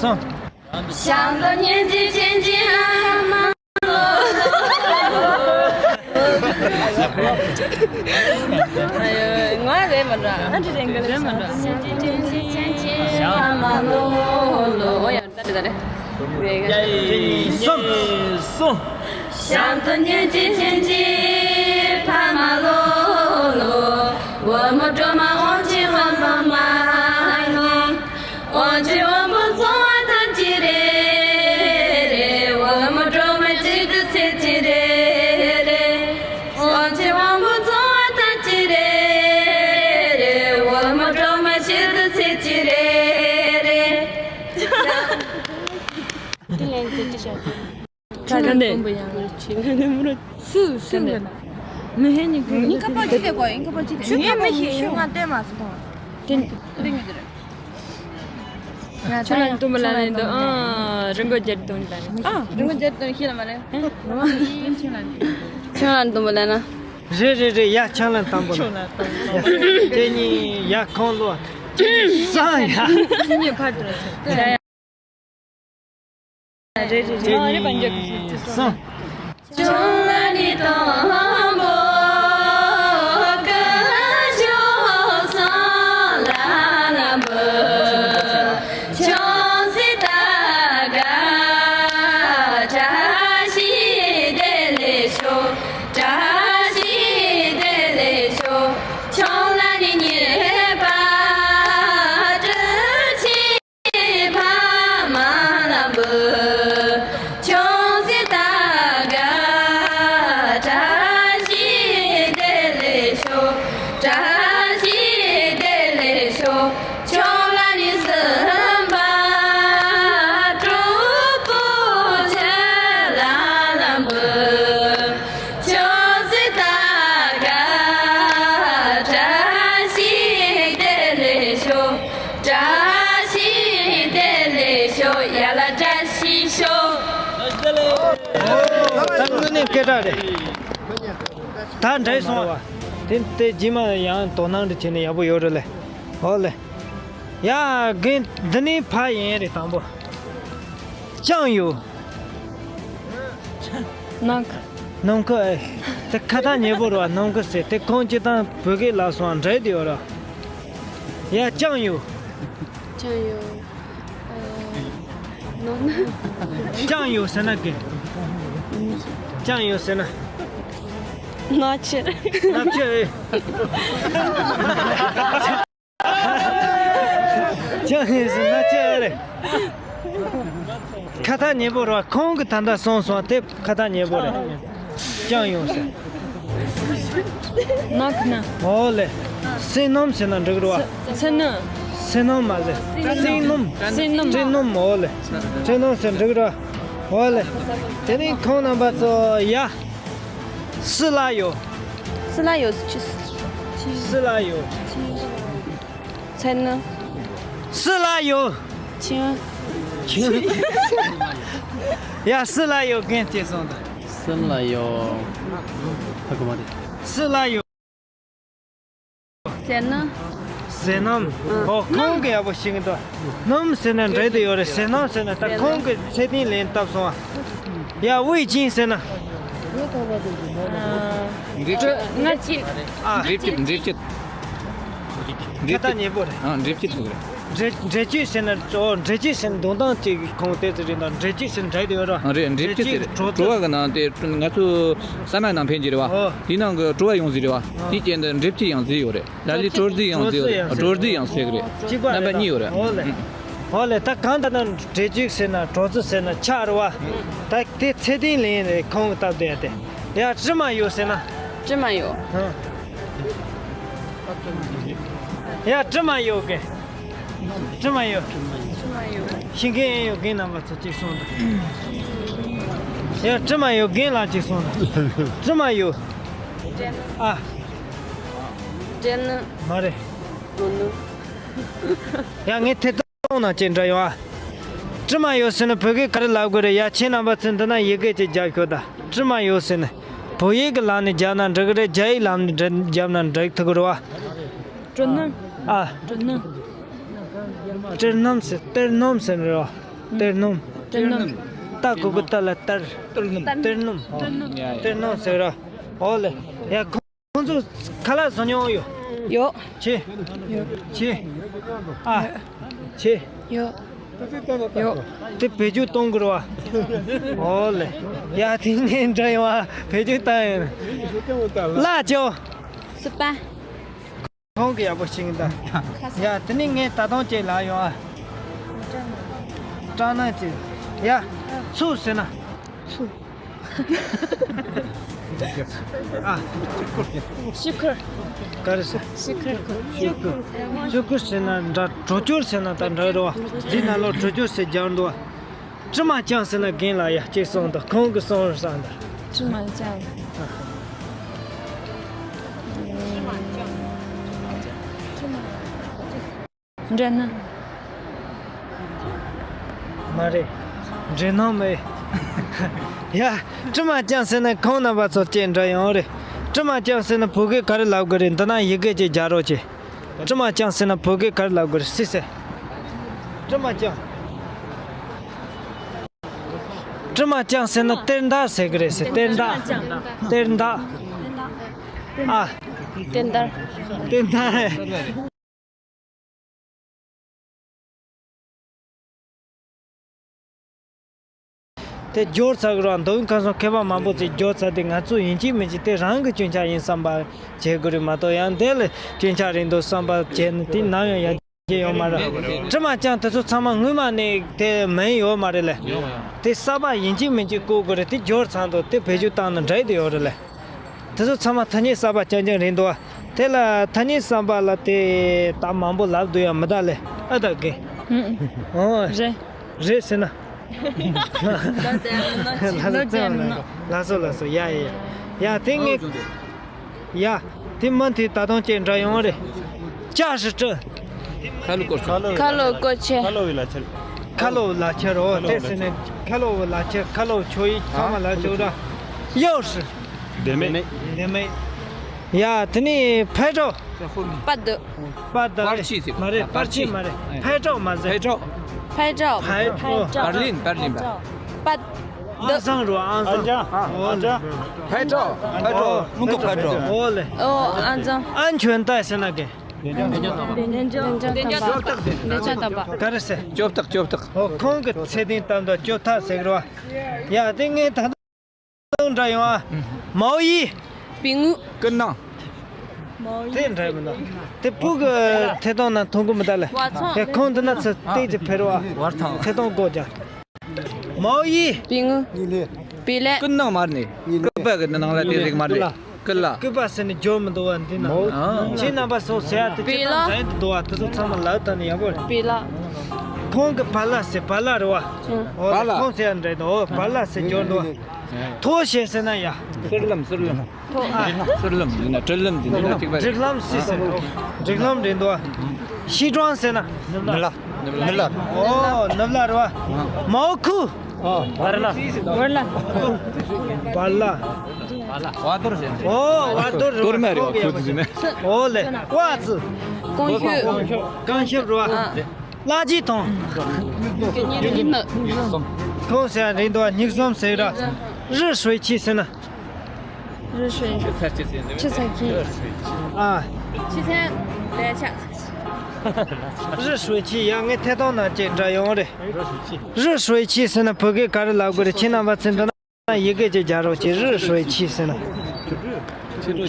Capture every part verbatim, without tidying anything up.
གསུམ། ཞབས་འདྲེན་སྙིང་རྗེ་ཆེན་པོའི་ལྷ་མོ། ང་རེད་མ་འདྲ། ཨ་འདྲ་རེད་འགའ་རེད་མ་འདྲ། སྙིང་རྗེ་ཆེན་པོའི་ལྷ་མོ་ལོ། ཨོ་ཡ། ད་རེད་ད་རེད། གསུམ། གསུམ། ཞབས་འདྲེན་སྙིང་རྗེ་ཆེན་པོའི་ལྷ་མོ་ལོ། བུ་མོ་སྒྲོལ་མ་དབང་ཆེན་དབང་པོ་མ་ཡིན། དབང་ཆེན་དབང་པོ་སྲུང་བ་ཐམས་ཅད་རེ་རེ། བུ་མོ་སྒྲོལ་མ་གཅིག་ཏུ་བྱེད་ཅིང་རེ་རེ། དབང་ཆེན་དབང་པོ་སྲུང་བ་ཐམས་ཅད་རེ་རེ། བུ་མོ་སྒྲོལ་མ་གཅིག་ཏུ་བྱེད་ཅིང་རེ་རེ། དེ་ལན་དེ་ཅི་བྱ། ཁྱོད་ལ་འདོན་པོ་ཡང་ཆེ་ན་ནི་མི་རུ། སུ་སུ་འདི་ན། མི་ཧེ་ནི་གི་ཡིན་ཁ་པ་ཅི་དེ་གོ་ཡིན་ཁ་པ་ཅི་དེ་ཡིན་ཁ་པ་ཞིག་ཡིན་ང་ལྟད་མ་སུ་དང་། དེ་ནི་རིང་ངེ་དེ་རེད། ཁྱོད་ལ་འདོན་པོ་ལ་ནི་འདི་ཨ་རིན་པོ་རྒྱལ་འདོན་ལ་ནི། ཨ་རིན་པོ་རྒྱལ་འདོན་ཤེས་ལ་མ་རེད། ཁྱོད་ལ་འདོན་པོ་ལ་ན། རེད་རེད་རེད། ཡ་ཁྱོད་ལ་འདོན་པོ་ལ། དེ་ནི་ཡ་ཁོང་ལོ། སང་ཡ། ཁྱེད་གཉིས་ཕར་འགྲོ་ཚེ། རེད་རེད་རེད། ཨ་རེད་པ། འཇོག་གི་ཞིག་ཅི་སོང་། བཀྲ་ཤིས་བདེ་ལེགས་ཤོག་བཀྲ་ཤིས་བདེ་ལེགས་ཤོག་ཡ་ལ་བཀྲ་ཤིས་ཤོག་ད་དངོས་གནས་སྐད་གྲགས་རེད། ད་འགྲིག་སོང་བ། དེ་དེ་རྗེས་མ་ཡང་དོ་སྣང་འདྲ་བྱས་ནས་ཡག་པོ་ཡོད་རེད་ལེ། ཨོ་ལེ། ཡ་རྒན་འདི་ནས་ཕ་ཡིན་རེད་དང་པོ། ཅང་ཡོད། ནང་ཁུལ། ནང་ཁུལ་ཨེ། དེ་ཁ་ཐག་ཉེ་པོ་རེད་བ། ནང་ཁུལ་ཟེར་དེ་ཁོང་སྤྱིར་བཏང་བོད་སྐད་ལ་སོང་འདྲ་དེ་ཡོད་ར། ཡ་ཅང་ཡོད། ཅང་ཡོད། ཨ། ནང་ན། ཅང་ཡོད་ཟེར་ན་གི། ཅང་ཡོད་ཟེར་ན། ནག་ཆུ། ནག་ཆུ་ཨེ། ཅང་ཡོད་ཟེར་ན་ཅི་ཨེ་རེད། ཁ་ཐག་ཉེ་པོ་རེད་བ། ཁོང་གི་ད་ལྟ་སོང་སོང་དེ་ཁ་ཐག་ཉེ་པོ་རེད། ཅང་ཡོད་ཟེར། ནག་ན། ཨོ་ལེ། སེམས་ནམ་ཟེར་ན་འགྲིག་རེད་བ། སེམས་ནམ། སེམས་ནམ་མ་ཟེར། སེམས་ནམ། སེམས་ནམ། སྤྲིན་ནམ། ཨོ་ལེ། སྤྲིན་ནམ་ཟེར་འགྲིག་རེད་བ། ཨོ་ལེ། དེ་ནས་ཁོང་རྣམ་པ་ཚོ་ཡ། སུ་ལ་ཡོད། སུ་ལ་ཡོད། སུ་ལ་ཡོད། མཚན་ནི། སུ་ལ་ཡོད། ཆིང་། ཡ་སུ་ལ་ཡོད། རྒན་སྐྱེས་སོང་ད། སུ་ལ་ཡོད། ཧ་གོ་མ་རེད། སུ་ལ་ཡོད། ཟེར་ན། ཟེར་ནམ། ཨོ་ཁོང་གི་ཡག་པོ་ཤེས་ཀྱི་འདུག་ནམ་ཟེར་ན་འགྲིག་དེ་ཡོད་རེད། ཟེར་ནམ་ཟེར་ན་ད་ཁོང་གི་ཚེ་ཏིང་ལན་བཏབ་སོང་ཨ། ཡ་དབུས་ཅིང་ཟེར་ན། འགྲེལ་བྱེད། ང་ཅི། ཨ། འགྲེལ་བྱེད། འགྲེལ་བྱེད། ཁ་ད་ཉེ་པོ་རེད། ཨ། འགྲེལ་བྱེད་ཐུག་རེད། འགྲེལ་འགྲེལ་བྱེད་ཟེར་ན་ཨོ་འགྲེལ་བྱེད་ཟེར་ན་འདོན་སྟངས་གཅིག་གི་ཁོང་ཏོག་ཙམ་རེད་ད། འགྲེལ་བྱེད་ཟེར་ན་འགྲེལ་དེ་ཡོད་ར། ཨ་རེད། འགྲེལ་བྱེད་ཟེར་རེད། གྲོགས་པོ་གི་ནང་དེ་ང་ཚོ་ས་མ་ནང་ཕན་གྱི་རེད་བ། ཨོ། དེའི་ནང་གི་གྲོགས་པོ་ཡོང་ཟིག་རེད་བ། ཨོ། དེའི་རྐྱེན་དུ་འགྲེལ་བྱེད་ཡང་ཟིག་ཡོད་རེད། ལ་ལས་གྲོགས་རྫི་ཡང་ཟིག་ཡོད་རེད། གྲོགས་རྫི་ཡང་ཟེར་གི་རེད། གཅིག་པ་རྣམ་པ་རེད་ད། གཉིས་ཡོད་རེད། ཨོ་ལེ། ཨོ་ལེ། ད་གང་ལྟར་ན་འགྲེལ་བྱེད་ཟེར་ན་གྲོགས་རྫི་ཟེར་ན་ཆགས་རེད་བ། ད་དེ་ཚེ་ཏིང་ལན་རེད། ཁོང་གི་སྟབས་བདེ་ཡ་དེ། ཡ་དྲི་མ་ཡོད་ཟེར་ན། དྲི་མ་ཡོད། ཧང་། ཡ་དྲི་མ་ཡོད་གི། དྲི་མ་ཡོད། དྲི་མ་ཡོད། ཤེས་མཁན་ཡོད་མཁན་རྣམ་པ་ཚོ་གཅིག་གསུངས་དང་། ཡ་དྲི་མ་ཡོད་མཁན་ལ་གཅིག་གསུངས་དང་། དྲི་མ་ཡོད། ཨ། འདྲེ་ནི། མ་རེད། མོ་ནི། ཡ་ངས་ཐད་གཏོང་ནང་བཅད་འདྲ་ཡོང་ཨ། དྲི་མ་ཡོད་ཟེར་ན་བོད་སྐད་ག་རེ་ལབ་དགོས་རེད། ཡ་ཁྱེད་རྣམ་པ་ཚོས་འདི་ན་ཡི་གེ་ཅིག་རྒྱབ་ཤོག་ད། དྲི་མ་ཡོད་ཟེར་ན། བོད་ཡིག་གི་ལམ་ནས་རྒྱབ་ན་འགྲིག་གི་རེད། རྒྱ་ཡིག་ལམ་ནས་འགྲིག་རྒྱབ་ན་འགྲིག་ཐུབ་ཀྱི་རེད་བ། དྲི་སྣུམ། ཨ། དྲི་སྣུམ། དྲི་སྣུམ་ཟེར། གཏེར་སྣུམ་ཟེར་ནི་རེད་བ། གཏེར་སྣོམ། གཏེར་སྣོམ། ཏ་གུ་གུ་ཏ་ལ་གཏེར། གཏེར་སྣོམ། གཏེར་སྣོམ། ཡ་ཡ། གཏེར་སྣོམ་ཟེར་ར། འོ་ལེ། ཡ། ཁོང་ཚོ་ཁ་ལག་བཟོ་མྱོང་ཡོད། ཡོད། ཆེ། ཡོད། ཆེ། ཨ། ཆེ། ཡོད། ཡོད། དེ་བེད་སྤྱོད་གཏོང་དགོས་རེད་བ། འོ་ལེ། ཡ་དེ་ངས་འདྲ་ཡོང་བ་བེད་སྤྱོད་བཏང་ཡོད། ལ་ཅོ། སི་པན། ཁོང་གི་ཡག་པོ་ཤེས་ཀྱི་འདུག་ཡ་དེ་ནི་ངས་ད་དུང་ཅིག་ལབ་ཡོང་ཨ། སྐྲག་སྣང་ཅིག་ཡ། ཚུགས་ཟེར་ན། ཚུགས། ཨ། ཤུ་ཁུར། ག་རེ་ཟེར། ཤུ་ཁུར། ཤུ་ཁུར། ཤུ་ཁུར་ཟེར་ན་འདྲ། གྲོ་ཅོར་ཟེར་ན་ད་འདྲ་རེད་བ། འདི་ནང་ལོགས་གྲོ་ཅོར་ཟེར་སྦྱར་འདུག་བ། དྲི་མ་བཅངས་ཟེར་ན་རྒན་ལགས་ཡ་གཅིག་གསུངས་དང་། ཁོང་གིས་གསུངས་རེད་བསམ་དང་། དྲི་མ་བཅངས། འདྲེ་སྣ། མ་རེད། འདྲེ་སྣ་མེད། ཡ། དྲི་མ་བཅངས་ཟེར་ན་ཁོང་རྣམ་པ་ཚོ་ཅིག་འདྲ་ཡོང་རེད། དྲི་མ་བཅངས་ཟེར་ན་བོད་སྐད་ག་རེ་ལབ་དགོས་རེད། འདི་ན་ཡི་གེ་ཅིག་རྒྱག་རོགས་བྱེད། དྲི་མ་བཅངས་ཟེར་ན་བོད་སྐད་ག་རེ་ལབ་དགོས་རེད། སི་སི། དྲི་མ་བཅངས། དྲི་མ་བཅངས་ཟེར་ན་གཏེར་མདའ་ཟེར་གི་རེད་ཟེར། གཏེར་མདའ། གཏེར་མདའ། ཨ། གཏེར་མདའ། གཏེར་མདའ། དེ་སྦྱོར་ཚར་གི་རེད། མདོ་དབུས་ཁམས་གསུམ་མཁས་པ་མང་པོ་ཅིག་སྦྱོར་ཚར་ཏེ། ང་ཚོ་ཡིན་གཅིག་མིན་གཅིག་དེ་རང་གི་སྐྱོན་ཆ་ཡིན་བསམ་པ་བྱེད་དགོས་རེད་མ་གཏོགས། ཡང་དེ་ལ་སྐྱོན་ཆ་རེད་འདུག་བསམ་པ་བྱས་ན་དེ་ནམ་ཡང་ཡར་རྒྱས་ཡོད་མ་རེད། དྲི་མ་བཅངས་དེ་ཚོ་ཚང་མ་སྔོན་མ་ནས་དེ་མིན་ཡོད་མ་རེད་ལེ། དེ་གསར་པ་ཡིན་གཅིག་མིན་གཅིག་བཀོལ་དགོས་རེད། དེ་སྦྱོར་ཚར་འདུག་དེ་བེད་སྤྱོད་བཏང་ན་འགྲིག་དེ་ཡོད་རེད་ལེ། དེ་ཚོ་ཚང་མ་ཐ་སྙད་གསར་པ་རྐྱང་རྐྱང་རེད་འདུག་བ། དེ་ལ་ཐ་སྙད་གསར་པ་ལ་དེ་ད་མང་པོ་ལབ་འདུག་ཡ་མི་གདའ་ལེ། ཨ་ད་གེ། ཨོ། རེད། རེད་ཟེར་ན། ལ་ལ་ལ་ལ་སོ་ལ་སོ། ཡ་ཡ་ཡ། ཡ་དེ་ངས། ཡ། དེ་མ་དེ་ད་དུང་ཅིག་འདྲ་ཡོང་རེད། ཅ་ཧྲི་ཀྲི། ཁ་ལོ་སྐོར་ཆེ། ཁ་ལོ་སྐོར་ཆེ། ཁ་ལོ་བའི་ལག་ཁྱེར། ཁ་ལོ་བའི་ལག་ཁྱེར། འོ་དེ་ཟེར་ནས་ཁ་ལོ་བའི་ལག་ཁྱེར། ཁ་ལོ་ཆོ་ཡི་ཚང་མ་ལ་ཅོག་འདྲ། ཡོ་ཧྲི། 点名。点名。 ཡ་དེ་ནི་ཕའི་ཀྲོ། པ་དུ། པ་དུ། པར་ཆས་ཟེར། མ་རེད། པར་ཆས་མ་རེད། ཕའི་ཀྲོ་མ་ཟེར། ཕའི་ཀྲོ། ཕའི་ཀྲོ། ཕའི་ཀྲོ། པར་ལིན། པར་ལིན་པ། པ་དུ། ཨང་ཚང་རུ། ཨང་ཚང་། ཨང་ཚང་། ཨོ་ལེ། ཕའི་ཀྲོ། ཕའི་ཀྲོ། མུ་གུ་ཕའི་ཀྲོ། ཨོ་ལེ། ཨོ་ཨང་ཚང་། 安全带 ཟེར་ན་གེ། 电话筒。 电话筒。 ག་རེ་ཟེར། ཅོབ་ཐག་ཅོབ་ཐག་ཨོ་ཁོང་གི་ཚེ་བརྟན་གཏམ་དང་ཅོབ་ཐག་ཟེར་གི་རེད་བ། ཡ་དེ་ངས་ད་དུང་འདྲ་ཡོང་ཨ། མའོ་ཡི། པིང་ངུ། ཀུན་སྣང་། དེ་འདྲ་མི་འདུག་དེ་ཕྲུ་གུ་ཐད་གཏོང་ནང་མཐོང་གི་མི་འདུག་ལེ། བ་ཚང་། དེ་ཁོང་འདི་ན་ཚུར་སྟེགས་ཀྱི་ཕེར་བ། བར་ཐང་། ཐད་གཏོང་སྒོ་རྒྱག་མའོ་ཡི། པིང་ངུ། པི་ལེ། ཀུན་སྣང་མ་རེད་ནི། ཀུན་པ་གི་ནང་ལ་དེ་རིགས་མ་རེད། ཀུན་ལ། ཀུན་པ་ཟེར་ནས་སྦྱོར་མི་འདུག་བ་འདི་ན། ཨ། ཁྱེད་རྣམ་པ་སོགས་ཟེར་ཡ་དེ་ཅི་ལྟར་འཛིན་དུ་འདུག་བ། དེ་ཚོ་ཚང་མ་ལབ་ཐུབ་ན་ཡག་པོ་རེད། པི་ལ། ཁོང་གི་བ་ལ་ཟེར། བ་ལ་རེད་བ། ཨོ་བ་ལ། ཁོང་ཟེར་ཡ་འདྲ་འདུག་ཨོ་བ་ལ་ཟེར་སྦྱོར་འདུག་བ། ཐོ་ཞེས་ཟེར་ན་ཡ། ཟུར་ལམ། ཟུར་ལམ། ཐོ། ཨ། ཟུར་ལམ་ཡིན་ན་སྒྲིག་ལམ་འདི་འདྲ་གཅིག་པ་རེད། སྒྲིག་ལམ་ཟེར་ཟེར་འདུག་སྒྲིག་ལམ་རེད་འདུག་བ། ཤི་ཀྲང་ཟེར་ན། ནུབ་ལ། ནུབ་ལ། ཨོ་ནུབ་ལ་རེད་བ། མའོ་ཁུ། ཨོ་བར་ལ། བར་ལ། བར་ལ། བ་དོར་ཟེར། ཨོ་བ་དོར་རེད་བ། དོར་མ་རེད་བ། ཁུ་ཟེར་ན། ཨོ་ལེ། ཝ་ཙི། ཀོང་ཤོས། ཀོང་ཤོས་རེད་བ། ཨ། 垃圾桶། ཁོང་ཟེར་རེད་འདུག་བ། སྙིགས་ཟོམ་ཟེར་ར། 热水器 ཟེར་ན། 热水。 ཆུ་ཚ་ཁྱི། ཨ། 热水器 ཡ་ངས་ཐད་གཏོང་ནང་ཅིག་འདྲ་ཡོང་རེད། 热水器 ཟེར་ན་བོད་སྐད་ག་རེ་ལབ་དགོས་རེད། ཁྱེད་རྣམ་པ་ཚོས་འདི་ན་ཡི་གེ་ཅིག་རྒྱག་རོགས་གྱིས། 热水器 ཟེར་ན།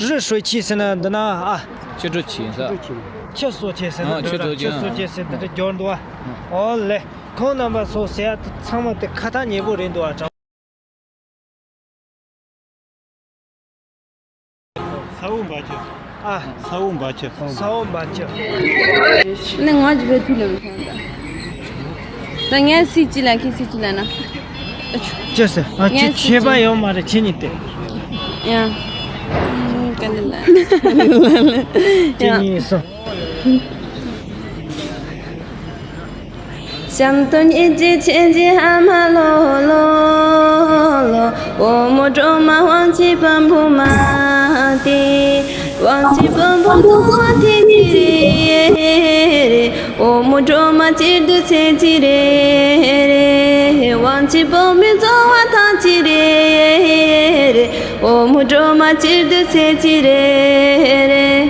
热水器 ཟེར་ན་འདི་ན་ཨ། ཕྱི་དྲོ་ཕྱི་ཡིན་ས། ཕྱི་གསོ་བྱེད་ཟེར་ན། ཨ། ཕྱི་གསོ་བྱེད། ཕྱི་གསོ་བྱེད་ཟེར་དེ་འདྲ་སྦྱོར་འདུག་བ། ཨོ་ལེ། ཁོང་རྣམ་པ་ཚོ་ཟེར་ཡ་དེ་ཚང་མ་དེ་ཁ་ཐག་ཉེ་པོ་རེད་འདུག་བ། དྲང་ས་འོག་འབའ་ཁྱི། ཨ། ས་འོག་འབའ་ཁྱི། ས་འོག་འབའ་ཁྱི། ནི་ང་ཅི་བས་ཐུག་ལ་མི་ཤང་ད། ད་ངས་སྲིད་ཅི་ལ་ཁྱི་སྲིད་ཅི་ལ་ན། ཅི་ཟེར། ཨ། ཁྱི་ངས་ཁྱད་པར་ཡོད་མ་རེད། ཁྱི་གཉིས་དེ། ཡ། ཀ་ལི་ལ། ཁྱི་གཉིས་སོ། གཅིག་པོ་མི་རྫོགས་པ་ཐམས་ཅད་རེད། འོ་མོ་སྒྲོལ་མ་གཅིག་ཏུ་ཚེ་གཅིག་རེད།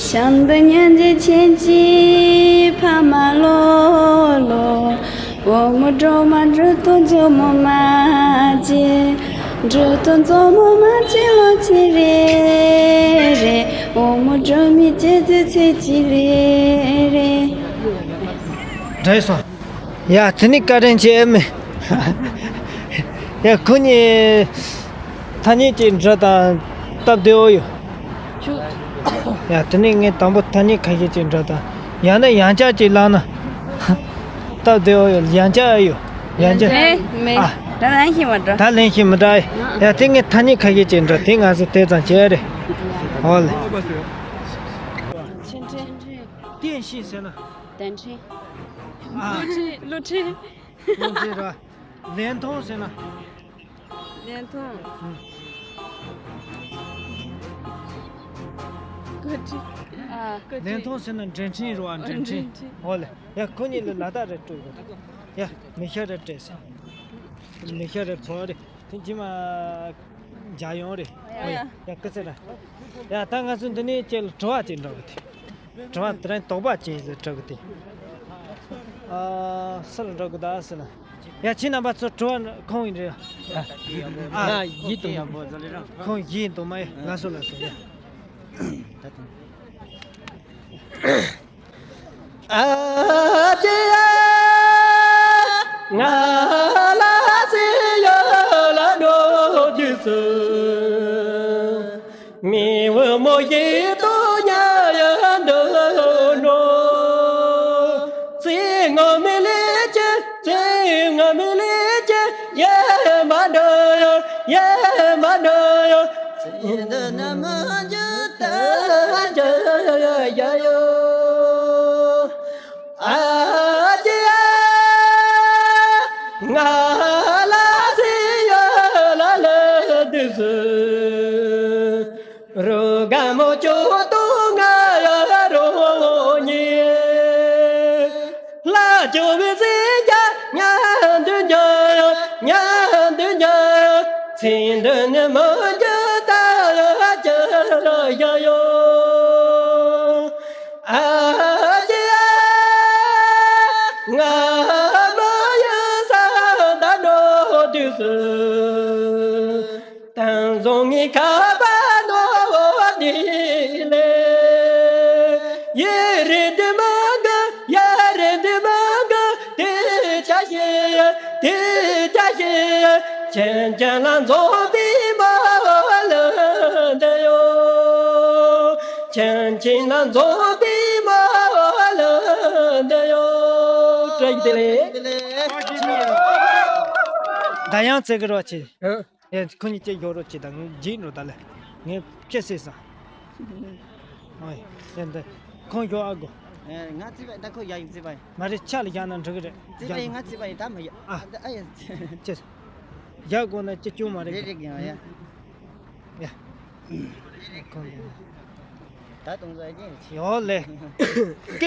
ཞིང་དུ་ཉོན་ཅིག་ཆེན་གྱི་ཕ་མ་ལོ་ལོ། འོ་མོ་སྒྲོལ་མ་འགྲོ་དོན་མཛོ་མོ་མ་གཅིག་འགྲོ་དོན་མཛོ་མོ་མ་གཅིག་ལོ་གཅིག་རེ་རེ། འོ་མོ་སྒྲོལ་མའི་སྐྱེ་དུས་ཚེ་གཅིག་རེ་རེ། འགྲིག་སོང་། ཡ་དེ་ནི་བཀའ་དྲིན་ཆེ་མེ། ཡ་ཁོ་གཉིས་ཐ་སྙད་ཀྱི་འདྲ་དང་སྟབས་བདེ་བོ་ཡོད། ཡ་དེ་ནི་ངས་དང་པོ་ཐ་སྙད་ཁ་ཤས་ཅིག་འདྲ་དང་། ཡང་ན་ཡང་བསྐྱར་ཅིག་བླངས་ན་སྟབས་བདེ་བོ་ཡོད། ཡང་བསྐྱར་ཡོད། ཡང་བསྐྱར། མེད་མེད། ཨ། ད་ལན་ཞིག་མ་འདྲ། ད་ལན་ཞིག་མི་འདྲ། ཡ་དེ་ངས་ཐ་སྙད་ཁ་ཤས་ཅིག་འདྲ་དེ་ང་ཚོ་དེ་ཙམ་བྱས་རེད། ཨོ་ལེ། ཆེན་ཁྲི། བསྟན་ཤིང་ཟེར་ན། བསྟན་ཁྲི། ཨ། བློ་ཁྲི། བློ་ཁྲི། བློ་ཁྲི་ར། ལན་མཐོང་ཟེར་ན། ལན་མཐོང་། ཨུམ། བཀའ་ཁྲི། ཨ། བཀའ་ཁྲི། ལན་མཐོང་ཟེར་ན་འདྲེན་ཁྲི་རེད་བ། འདྲེན་ཁྲི། འདྲེན་ཁྲི། ཨོ་ལེ། ཡ་ཁོ་གཉིས་ལ་ལ་དྭགས་རེ་སྤྲོད་དགོས། ཡ་མི་ཤ་རེ་སྤྲད་ཟེར། མི་ཤ་རེ་བོ་རེ་དེ་ཇི་མ་འཇའ་ཡོང་རེ། ཨོ་ཡ། ཡ་སྐུ་ཚེ་ར། ཡ་ད་ང་ཚོ་འདི་ནས་ཁྱེད་ལ་དྲི་བ་ཅིག་འདྲི་གི་དེ། དྲི་བ་དེ་རིང་དོགས་པ་ཅན་ཟེར་དྲི་གི་དེ། ཨ། སུ་ལ་འདྲི་གི་ད་ཟེར་ན། ཡ་ཁྱེད་རྣམ་པ་ཚོ་དྲི་བ་ཁོང་ཡིན་རེད། ཨ། ཡིད་དུ། ཁོང་ཡིད་དུ་མ་ཡིན། ལགས་སོ་ལགས་སོ། ཡ། ཨ་ཅེ་ཡ། ང་ལ་སེ་ཡ་ལ་འགྲོ་དུས་སུ། མི་བུ་མོ་ཡིད་དུ་ཉར་ཡ་འདོད་ནོ། ཚེ་སྔ་མའི་ལས་ཀྱི། ཚེ་སྔ་མའི་ལས་ཀྱི་ཡལ་མ་འགྲོ་ཡ། ཡལ་མ་འགྲོ་ཡ། ཚེ་འདི་ནི་མི་འགྱུར་ད་འགྱུར་ཡ་ཡོ། ཨ་ཅེ་ཡ། ང་ལ་སེ་ཡ་ལ་ལ་དུས་སུ། རོ་ག་མོ་ཅོ་ཏོ་ང་ཡ་རོ་ཉེ། ལ་ཅོ་བི་སེ་ཡ་ཉན་དུ་ཉ། ཉན་དུ་ཉ། ཚེ་འདི་ནི་མི་འགྱུར་ད་ཡ་འགྱུར་ཡ་ཡོ། ཨ་ཅེ་ཡ། ང་མ་ཡ་ས་ད་འགྲོ་དུས་སུ། དང་བཟང་ངི་ཁ་བ་ནོ་དེ་ལེ། ཡེ་རེ་དེ་མ་ག། ཡེ་རེ་དེ་མ་ག། དེ་ཅ་ཤེ། དེ་ཅ་ཤེ། ཁྱེད་ཅག་ལ་འཛོམས་པའི་མ་ལ་འདི་ཡོ། ཁྱེད་ཅག་ལ་འཛོམས་པའི་མ་ལ་འདི་ཡོ། བཀྲ་ཤིས་བདེ་ལེགས། ད་ཡང་བརྩི་གི་རོགས་བྱེད། ཨ། ཡ་ཁོ་གཉིས་ཅིག་ཞོག་རོགས་བྱེད་དང་། ངས་འཇིགས་འགྲོ་ད་ལེ། ངས་ཅི་ཟེར་སོང་། ཨོ་ཡ་འདི་ཁོང་ཞོག་ཨ་གོ། ང་བརྩིས་པ་ད་ཁོ་ཡ་ཡིན་བརྩིས་པ་ཡིན། མ་རེད་ཕྱག་ལ་བཞག་ན་འགྲིག་གི་རེད། བརྩིས་པ་ཡིན། ང་བརྩིས་པ་ཡིན། ད་མི་ཡ། ཨ། ཨ་ཡ། ཅི། ཡ་གོ་ན་ཅི་སྐྱོན་མ་རེད། རེད་རེད་ཡ་ཡ། ཡ། ཁོང་གི། ད་དུང་ཟ་རྒྱུ་ཡོད་ལེ། སྐད་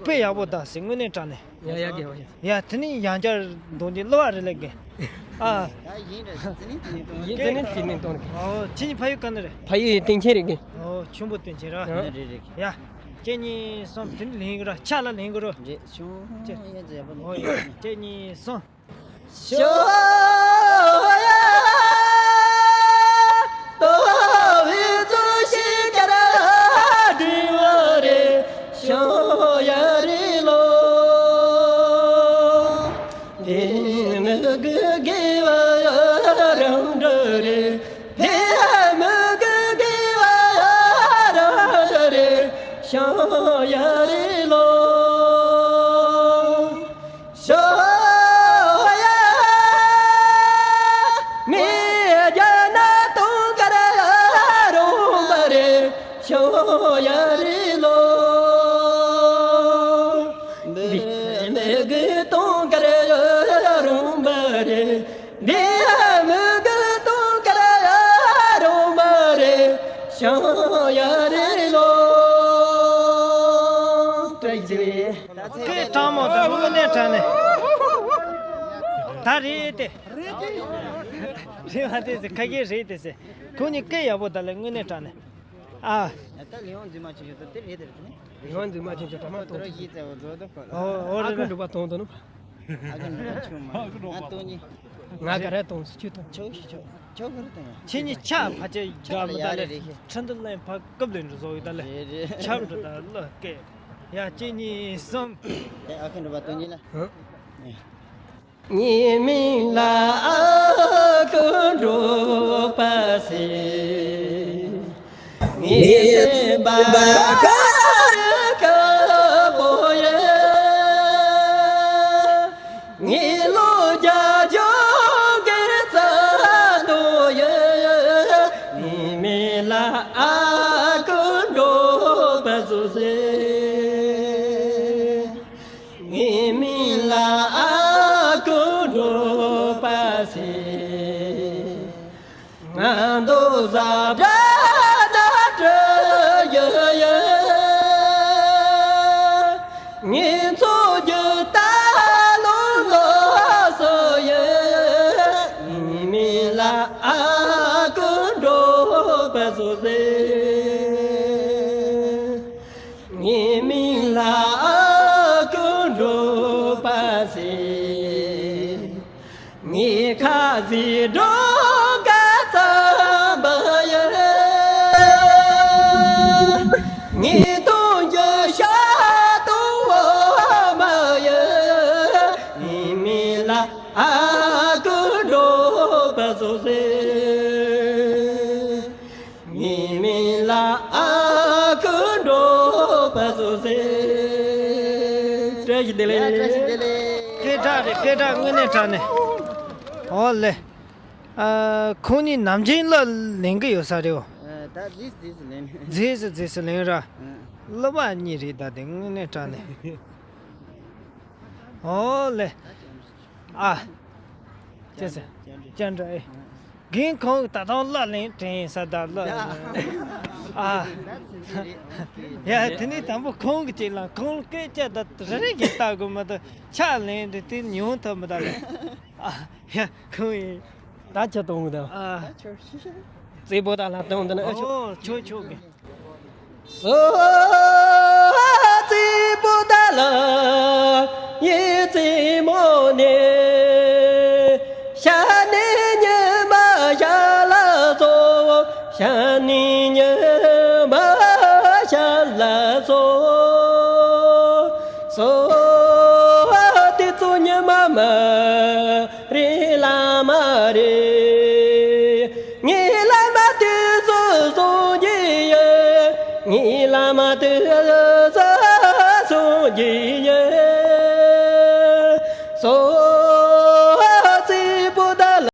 དཔེ་ཡག་པོ་ད་ཟེར་དངོས་གནས་དྲང་གནས། ཡ་ཡ་གི་ཡ། ཡ་དེ་ནི་ཡང་བསྐྱར་འདོན་གྱི་གླུ་བ་རེད་ལེ་གི། ཨ། ད་ཡིན་རེད། དེ་ནི་དེ་ནི་གཏོང་། ཡིན། དེ་ནི་དེ་ནི་གཏོང་གི། ཨོ་ཁྱེད་གཉིས་ཕ་ཡུལ་ག་ནས་རེད། ཕ་ཡུལ་སྟེང་ཆེན་རེད་གི། ཨོ་ཆུན་པོ་སྟེང་ཆེན་ར། ཡ། རེད་རེད་རེད། ཡ། ཁྱེད་གཉིས་གསུམ་དེ་ནི་ལེན་གི་ར། ཕྱག་ལ་ལེན་གི་ར། རེད་བྱུང་། ཡ་ཡ་ཡ། ཨོ་ཡ། ཁྱེད་གཉིས་གསུམ། ཤོ་ཡ། ཏོ་བི་ཙུ་ཤི་ཀ་ར་དྲི་བ་རེ། ཤོ་ཡ་རི་ལོ། དེ་མི་གི་གི་བ་རང་འདྲ་རེ། དེ་མི་གི་གི་བ་རང་འདྲ་རེ། ཤོ་ཡ་རི་ལོ། ཤོ་ཡ། མི་རྒྱ་ན་དུང་དཀར་རོང་པ་རེད། ཤོ་ཡ་རི་ལོ། སྐད་གྲགས་མོ་དང་དངོས་གནས་དྲང་གནས། ད་རེད་དེ། རེད་བ་དེ་ཟེར་ཁ་སྐད་རེད་དེ་ཟེར། ཁོང་གཉིས་སྐད་ཡག་པོ་ད་ལས་དངོས་གནས་དྲང་གནས། ཨ། ད་ལེའོ་འཛིན་མ་ཆེན་ཆུང་ད་དེ་རེད་དེ་རེད་དེ། ལེའོ་འཛིན་མ་ཆེན་ཆུང་ད་མ་ཏོ་གཏོང་ཏོ་ནོ། ཨོ་ཨོ་ཨ་རེད་ཁུ་རེད། འགྲུབ་པ་གཏོང་ཏོ་ནོ། ཨ་ཁུ་འགྲུབ་པ་ཆུང་མ་ང་གཏོང་གཉིས། ང་ག་རེ་གཏོང་སུ་ཆུ་གཏོང་། ཆོག་ཤི་ཆོག་ཆོག་ག་རེ་གཏོང་ཡ། ཁྱེད་གཉིས་ཆ་ཕ་ཆེ་ཆོག་འདྲ་ལ་མོ་ད་ཡ་རེད་ལས་རེད་ཤི། ཁྲི་འདི་ལན་ཕ་སྐབས་ལས་འགྲོ་བཟོ་ཡོད་ད་ལས། རེད་རེད། ཆབ་འགྲོ་ད་ལ་སྐད། ཡ་གཅིག་གཉིས་གསུམ། ཨ་ཁུ་འགྲུབ་པ་གཏོང་གཉིས་ལ། ཧུ། ངའི་མིང་ལ་ཨ་ཁུ་འགྲོ་པ་ཟེར། ངའི་སེམས་པ་དཀར་དཀར་པོ་ཡིན། ངའི་ལོ་བརྒྱད་ཅུ་གི་རྩ་དོ་ཡིན། ངའི་མིང་ལ་ཨ་ཁུ་འགྲོ་པ་ཟེར། ངའི་མིང་ལ་ཨ་ཁུ་འགྲོ་པ་ཟེར། ང་མདོ་བཟའ་བྲ་ན་སྤྲོ་ཡོ་ཡོ། ངའི་ཚོ་རྒྱུ་ད་ལོ་ལོ་སོ་ཡོ། ངའི་མིང་ལ་ཨ་ཁུ་འགྲོ་པ་ཟེར། ངའི་མིང་ལ་ཨ་ཁུ་འགྲོ་པ་ཟེར། ངའི་ཁ་ཟས་འགྲོ་ག་ཙམ་པ་ཡིན། ངའི་གཏོང་རྒྱུ་ཤ་གཏོང་བ་མ་ཡིན། ངའི་མིང་ལ་ཨ་ཁུ་འགྲོ་པ་ཟེར། ངའི་མིང་ལ་ཨ་ཁུ་འགྲོ་པ་ཟེར། བཀྲ་ཤིས་བདེ་ལེགས། ཡ་བཀྲ་ཤིས་བདེ་ལེགས། སྐད་གྲགས་རེད་སྐད་གྲགས་དངོས་གནས་དྲང་གནས། ཨོ་ལེ། ཨ། ཁོང་གཉིས་ནམ་རྒྱུན་ལ་ལེན་གི་ཡོད་ས་རེད་འོ། ཨ། ད་རྗེས་སུ་རྗེས་སུ་ལེན། རྗེས་སུ་རྗེས་སུ་ལེན་ར། ཨ། སློབ་མ་གཉིས་རེད་ད་དེ་དངོས་གནས་དྲང་གནས། ཨོ་ལེ། ཨ། ཅེས་ཟེར། ཅན་འདྲ་ཨེ། རྒན་ཁོང་གིས་ད་དུང་གླུ་ལེན་དྲན་ཡིན་ས་ད་གླུ། ཨ། ཡ་དེ་ནས་དང་པོ་ཁོང་གིས་ཅིག་ལང་ཁོང་སྐད་ཆ་ད་རེ་རེ་གིས་ལྟ་དགོས་མ་གཏོགས་ཕྱག་ལེན་དེ་དེ་ཉུང་ཐུབ་མི་ད་ལེ། ཨ། ཡ་ཁོང་ཡིན། ད་ཁྱོད་གཏོང་གི་ད། ཨ། རྩེ་པོ་ད་ལ་གཏོང་འདི་ན་ཨ་ཆོག་ཨོ་ཆོག་ཆོག་གི། སོ་རྩེ་པོ་ད་ལ་ཡི་རྩེ་མོ་ནས། ཤ་ནི་ཉི་མ་ཤ་ལ་སོ། ཤ་ནི་ཉི་མ་ཤ་ལ་སོ། སོ་དེ་ཚོ་ཉི་མ་མ་རེད་ལ་མ་རེད། ངའི་བླ་མ་དུས་སུ་སོང་གི་ཡོད། ངའི་བླ་མ་དུས་སུ་སོང་གི་ཡོད། སོ་རྩེ་པོ་ད་ལ།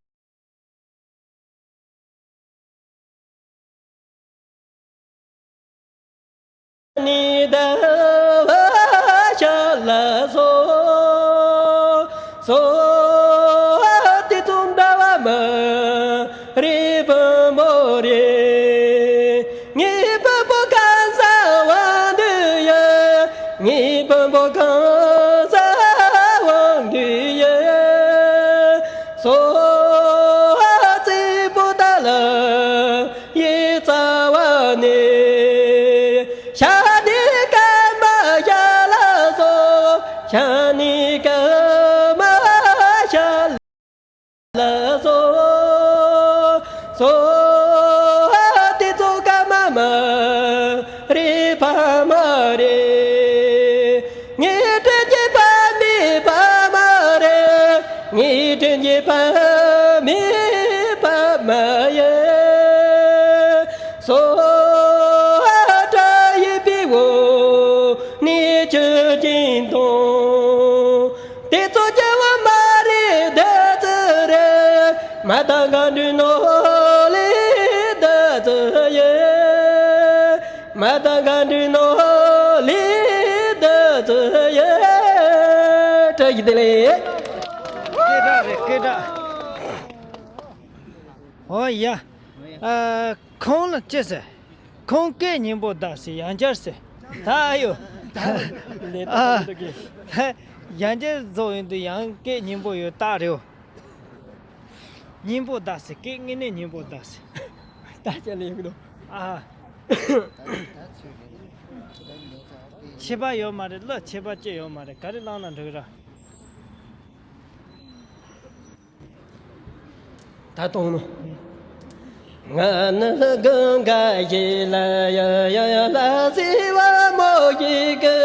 ནི་ད་བ་ཤ་ལ་སོ། སོ་དེ་ཚོ་འདྲ་བ་མ་རེད་བུ་མོ་རེད། ངའི་བུ་པོ་གང་ཟ་བ་འདུག་ཡ། ངའི་བུ་པོ་གང་ཟ་བ་འདུག་ཡ། སོ་རྩེ་པོ་ད་ལ་ཡི་རྩ་བ་ནས། ཤ་ནི་ཀ་མ་ཤ་ལ་སོ། ཤ་ནི་ཀ་མ་ཤ་ལ་སོ། སོ་དེ་ཚོ་ཀ་མ་མ་རེད་ཕ་མ་རེད། ངའི་དྲིན་གྱི་ཕ་མའི་ཕ་མ་རེད། ངའི་དྲིན་གྱི་ཕ་མའི་ཕ་མ་ཡིན། སོ་ཏྲ་ཡི་པི་འོ་ནི་ཆུ་ཅིང་དོང་། དེ་ཚོ་རྒྱལ་བ་མ་རེད་ད་ཙི་རེད། མ་ད་ག་འདྲི་ནོ་ལི་ད་ཙི་ཡེ། མ་ད་ག་འདྲི་ནོ་ལི་ད་ཙི་ཡེ། བཀྲ་ཤིས་བདེ་ལེགས། སྐད་གྲགས་རེད་སྐད་གྲགས། ཨོ་ཡ། ཨ། ཁོང་ལ་ཅི་ཟེར། ཁོང་སྐད་སྙན་པོ་ད་ཟེར་ཡང་བསྐྱར་ཟེར། ད་ཨ་ཡོ། ལས་ད་ཨ། ད་གི་ཡང་བསྐྱར་རྫོགས་ཡོང་དུས་ཡང་སྐད་སྙན་པོ་ཡོད་རྟགས་རེད། སྙན་པོ་གདའ་སི་སྐད་ངེས་ནས་སྙན་པོ་གདའ་སི། ད་ཅི་ལས་ཡོང་གི་འདུག་ཨ། ཁྱད་པར་ཡོད་མ་རེད། གླུ་ཁྱད་པར་ཅི་ཡོད་མ་རེད། ག་རེ་བླངས་ན་འགྲིག་ར། ད་གཏོང་ནོ། ང་ནི་གང་ག་ཞིག་ལ་ཡ་ཡ་ཡ་ལ་སི་བ་མོ་ཞིག་གི།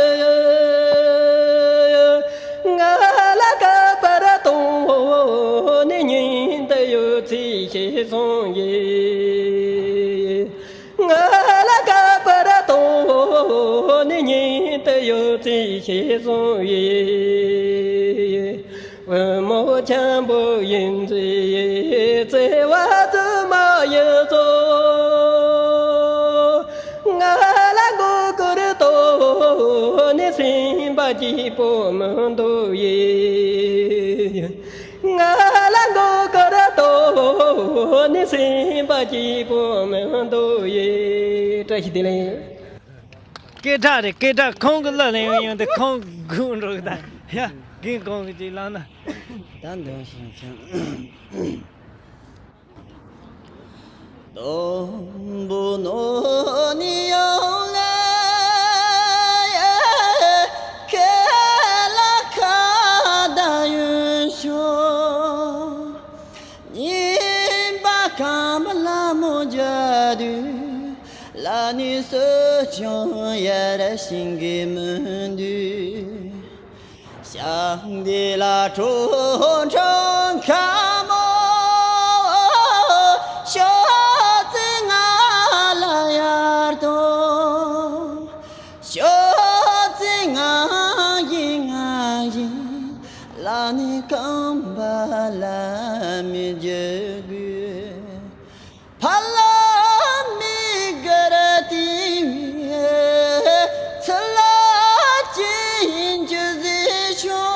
ང་ལ་ཁ་པར་གཏོང་ནི་ཉིན་དུ་ཡོད་ཚེ་ཤེས་སོང་ཡི། ང་ལ་ཁ་པར་གཏོང་ནི་ཉིད་དུ་ཡོད་ཚེ་ཤེས་སོང་ཡི། བུ་མོ་ཆེན་པོ་ཡིན་ཚེ་བརྩེ་བ་རྫུན་མ་ཡིན་ཚོ། ང་ལ་མགོ་སྐོར་གཏོང་ནི་སེམས་པ་སྐྱིད་པོ་མི་འདུག་ཡི། ང་ལ་མགོ་སྐོར་གཏོང་ནི་སེམས་པ་སྐྱིད་པོ་མི་འདུག་ཡི། བཀྲ་ཤིས་བདེ་ལེགས། སྐད་གྲགས་རེད། སྐད་གྲགས། ཁོང་གི་གླུ་ལེན་ཡོང་དུས་ཁོང་སྒུག་འགྲོ་གི། ད་ཡ་རྒན་ཁོང་གི་ཅིག་ལངས་ན། ད་འདོན་ཞིང་ཆང་། དུམ་བུ་ནོར་ནི་ཡོང་ལ་ཡ་ཁེ་ལ་ཁ་ད་ཡོད་ཤོག་ཉིན་པ་ཁམས་ལ་མོ་རྒྱ་དུས། ལ་ནི་སུ་ཅང་ཡར་ཤིང་གི་མི་འདུག་ཞག་འདི་ལ་ཁྲོ་ཁྲོ་ཁ་མོ། ཤོག་ཙི་ང་ལ་ཡར་དོ། ཤོག་ཙི་ང་ཡིན་ང་ཡིན། ལ་ནི་ཁང་པ་ལ་མི་འཇུག་གི། ཕ་ལ་མི་གར་ཏི་ཚ་ལ་ཅིན་ཅུ་ཟི་ཤོ།